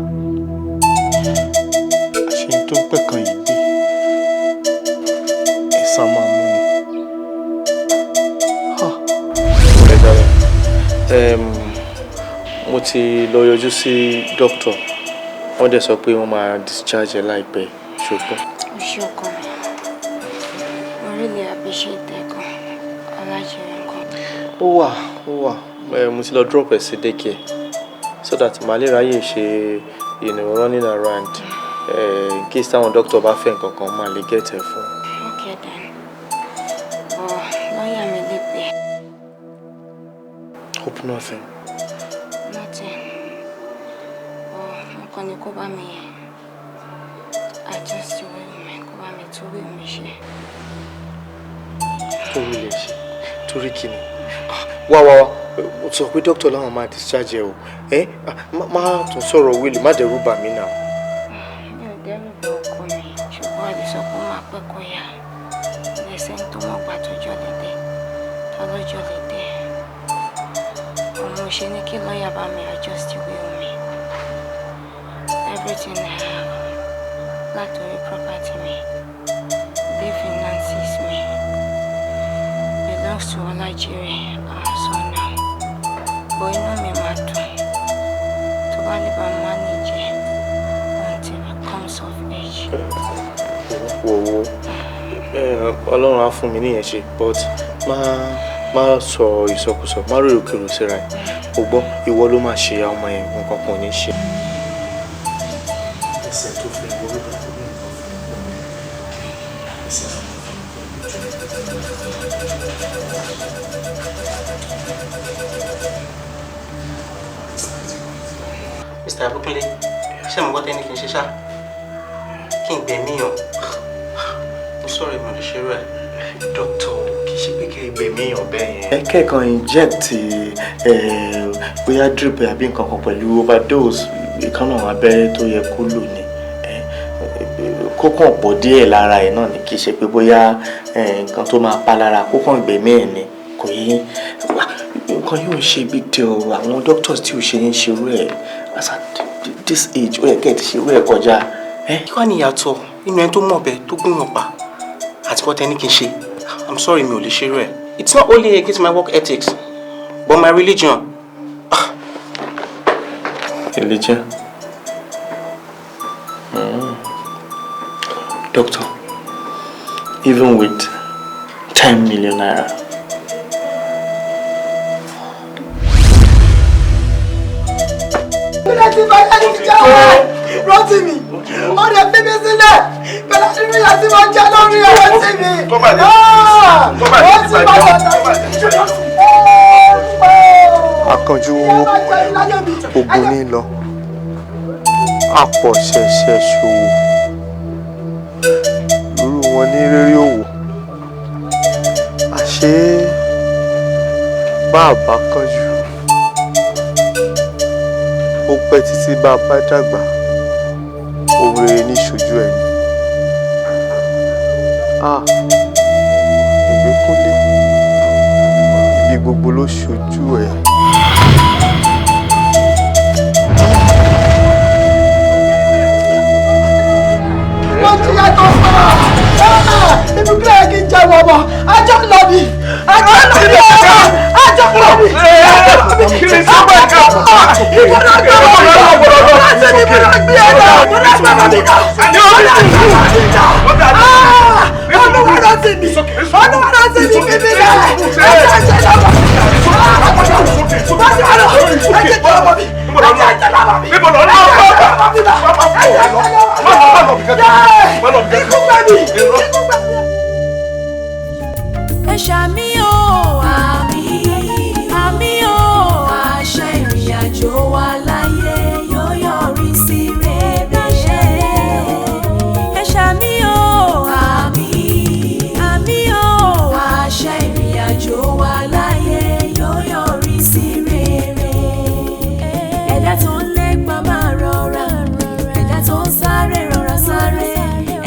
àṣeyìn tó gbẹ̀kan yìí gbé ẹ̀san máa mú mi. Ọ̀rẹ́ dára, mo ti lọ yọjú sí dókítà, wọ́n dẹ̀ sọ pé wọ́n máa discharge ẹ láìpẹ́, ṣùgbọ́n. O ṣé ọkọ mi, mo really appreciate ẹ gan, Ọlájírè nǹkan. Ó wà, ó wà, mo ti lọ drop ẹ sí daycare so that màá lè ráyè ṣe running around in case táwọn doctor bá fẹ́ nǹkan kan máa lè get ẹ fún. Okay then, but lọ́ọ̀yà mi lè pè. Hope nothing. Nothing. Mo kàn ní kó bá mi adjust will mi, kó bá mi tún will mi ṣe. Tó rí lè ṣe torí kí ni? Wá wá wá, mo sọ pé dókítà láwọn máa discharge ẹ o, ẹ má tún sọ̀rọ̀ will, má dẹ̀rù bà mí náà. Mi ò dẹ́rù bà ọkọ mi, ṣùgbọ́n a lè sọ pé ó máa pẹ́ kó yá. Lẹ́sẹ̀ tó mọ̀ gbà tọ́jọ́ lè dé, tọ́lọ́jọ́ lè dé. Òun ṣe ní kí lọ́ọ̀yà bá mi adjust will mi. Everything I have, látòrí property mi, dé finances mi, belongs to Ọlájírè, our son now. But inú mi máa dùn tó bá lè bá manage ẹ̀ until he comes of age. Wo wo, Ọlọ́run á fún mi níyẹn ṣe, but má sọ ìsọkúsọ, má rò kèrò síra ẹ̀. O gbọ́, ìwọ ló máa ṣe ọmọ yẹn, nǹkan kan ò ní ṣe. Ẹsẹ̀ tó fẹ́ wọlé bá tó ní nǹkan fún mi. Ẹsẹ̀ tó fẹ́ Mr. Abukunle, ṣé mo gbọ́ tẹ́ni kí n ṣe ṣá? Kí n gbẹ̀mí yàn? Mo sọ̀rọ̀ ìmọ̀ lè ṣerú ẹ̀. Dókítà, kì í ṣe pé kí n gbẹ̀mí yàn bẹ́ẹ̀ yẹn. Ẹ kẹ́kọ̀ọ́ inject bóyá drip àbí nǹkan kan pẹ̀lú overdose ìkànnà abẹ́rẹ́ tó yẹ kó lò ní. Kó kàn pọ̀ díẹ̀ lára ẹ̀ náà ni, kì í ṣe pé bóyá nǹkan tó máa pa lára, kó kàn gbẹ̀mí ẹ̀ ni, kò yé. Nǹkan yóò ṣe big deal, àwọn doctors tí ò ṣe ń ṣerú ẹ̀ as at this age, ó yẹ kẹ́ ẹ̀ ti ṣerú ẹ̀ kọjá. Kí wàá ní ìyàtọ̀ nínú ẹni tó mọ̀ bẹ́ẹ̀ tó gún yàn pa àti kọ́ tẹ́ni kí n ṣe? I'm sorry, mi ò lè ṣerú ẹ̀. It's not only against my work ethics but my religion. Religion? Doctor, even with 10 million naira. Rotimi, ó lè fi mi sílẹ̀ pẹ̀lú nínú ìyá tí mo jẹ́ lórí Rotimi. Akànjú owó ogun ní lọ, àpọ̀ ṣẹ̀ṣẹ̀ ṣòwò, lóru wọn ní rírí òwò, àṣé bàbá kánjú ó pẹ́ títí bàbá dàgbà, ohun rere ní ṣojú ẹni. Ah, Ìgbékúnlé, ibi gbogbo ló ṣojú ẹ. Mo ti yàtọ̀ fún ọ. Ibùkún yẹ kí n jẹ wọ̀wọ̀, ajá lọ ni, Ẹ ṣàmì o, àmín, àmín o, àṣẹ ìrìnàjò wa láyé yóò yọrí sí rere. Ẹ ṣàmì o, àmín, àmín o, àṣẹ ìrìnàjò wa láyé yóò yọrí sí rere. Ẹ̀dá tó ń lépa máa rọra, ẹ̀dá tó ń sáré rọra sáré,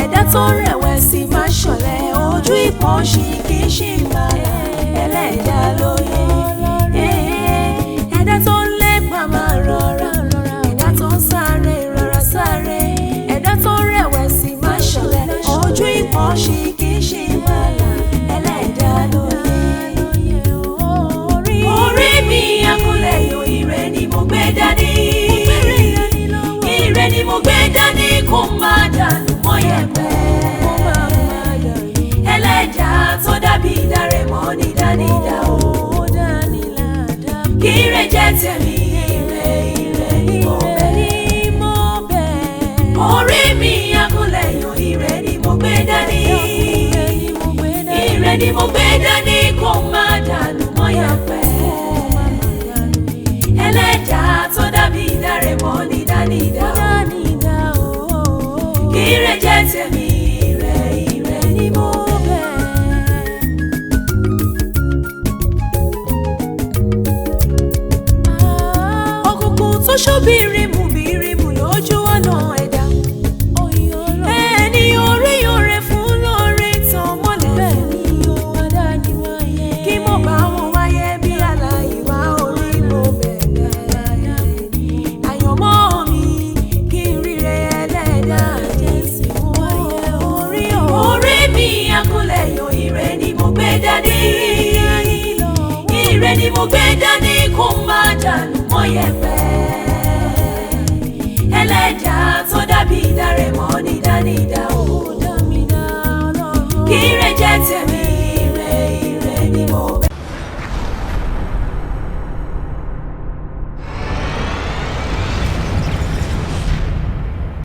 ẹ̀dá tó ń rẹ̀wẹ̀sì máa ṣọ̀lẹ, ojú ìpọ́n ṣì kì í ṣì máa ẹlẹ́dàá lóye. Ẹ̀dá tó ń lépa máa rọra, ẹ̀dá tó ń sáré rọra sáré, ẹ̀dá tó ń rẹ̀wẹ̀sì máa ṣọ̀lẹ, ojú ìpọ́n ṣì kì í ṣì máa ẹlẹ́dàá lóye. Orí mi akúnlẹ̀ yóò, ire ni mo gbé dání. Ire ni mo gbé dání kó má dànù mọ́ yẹ̀pẹ̀. Ẹlẹ́dàá tó dàbí ìdárẹ̀ mọ́ ní dánidá o. Kí ire jẹ́ tèmi, ire ire ni mo bẹ̀. Orí mi akúnlẹ̀ yóò, ire ni mo gbé dání. Ire ni mo gbé dání kó má dànù mọ́ yẹ̀pẹ̀. Ẹlẹ́dàá tó dàbí ìdárẹ̀ mọ́ ní dánidá o. Kí ire jẹ́ tèmi, ire ire ni mo bẹ̀. Òkùnkùn tó ṣú bírímù bírímù lójú ọ̀nà ẹ̀dá. Ẹni orí oore fún lóore tàn mọ́lẹ̀ fún. Kí mo bá wọn wáyé bí aláìwá orí mo bẹ̀rẹ̀. Àyànmọ́ mi kí n ríre ẹlẹ́dàá Jésù wáyé orí o. Orí mi akúnlẹ̀ yọ, ire ni mo gbé dání. Ire ni mo gbé dání kó má dànù mọ́ yẹ̀pẹ̀. Ẹlẹ́dàá tó dàbí ìdárẹ̀ mọ́ ní dánidá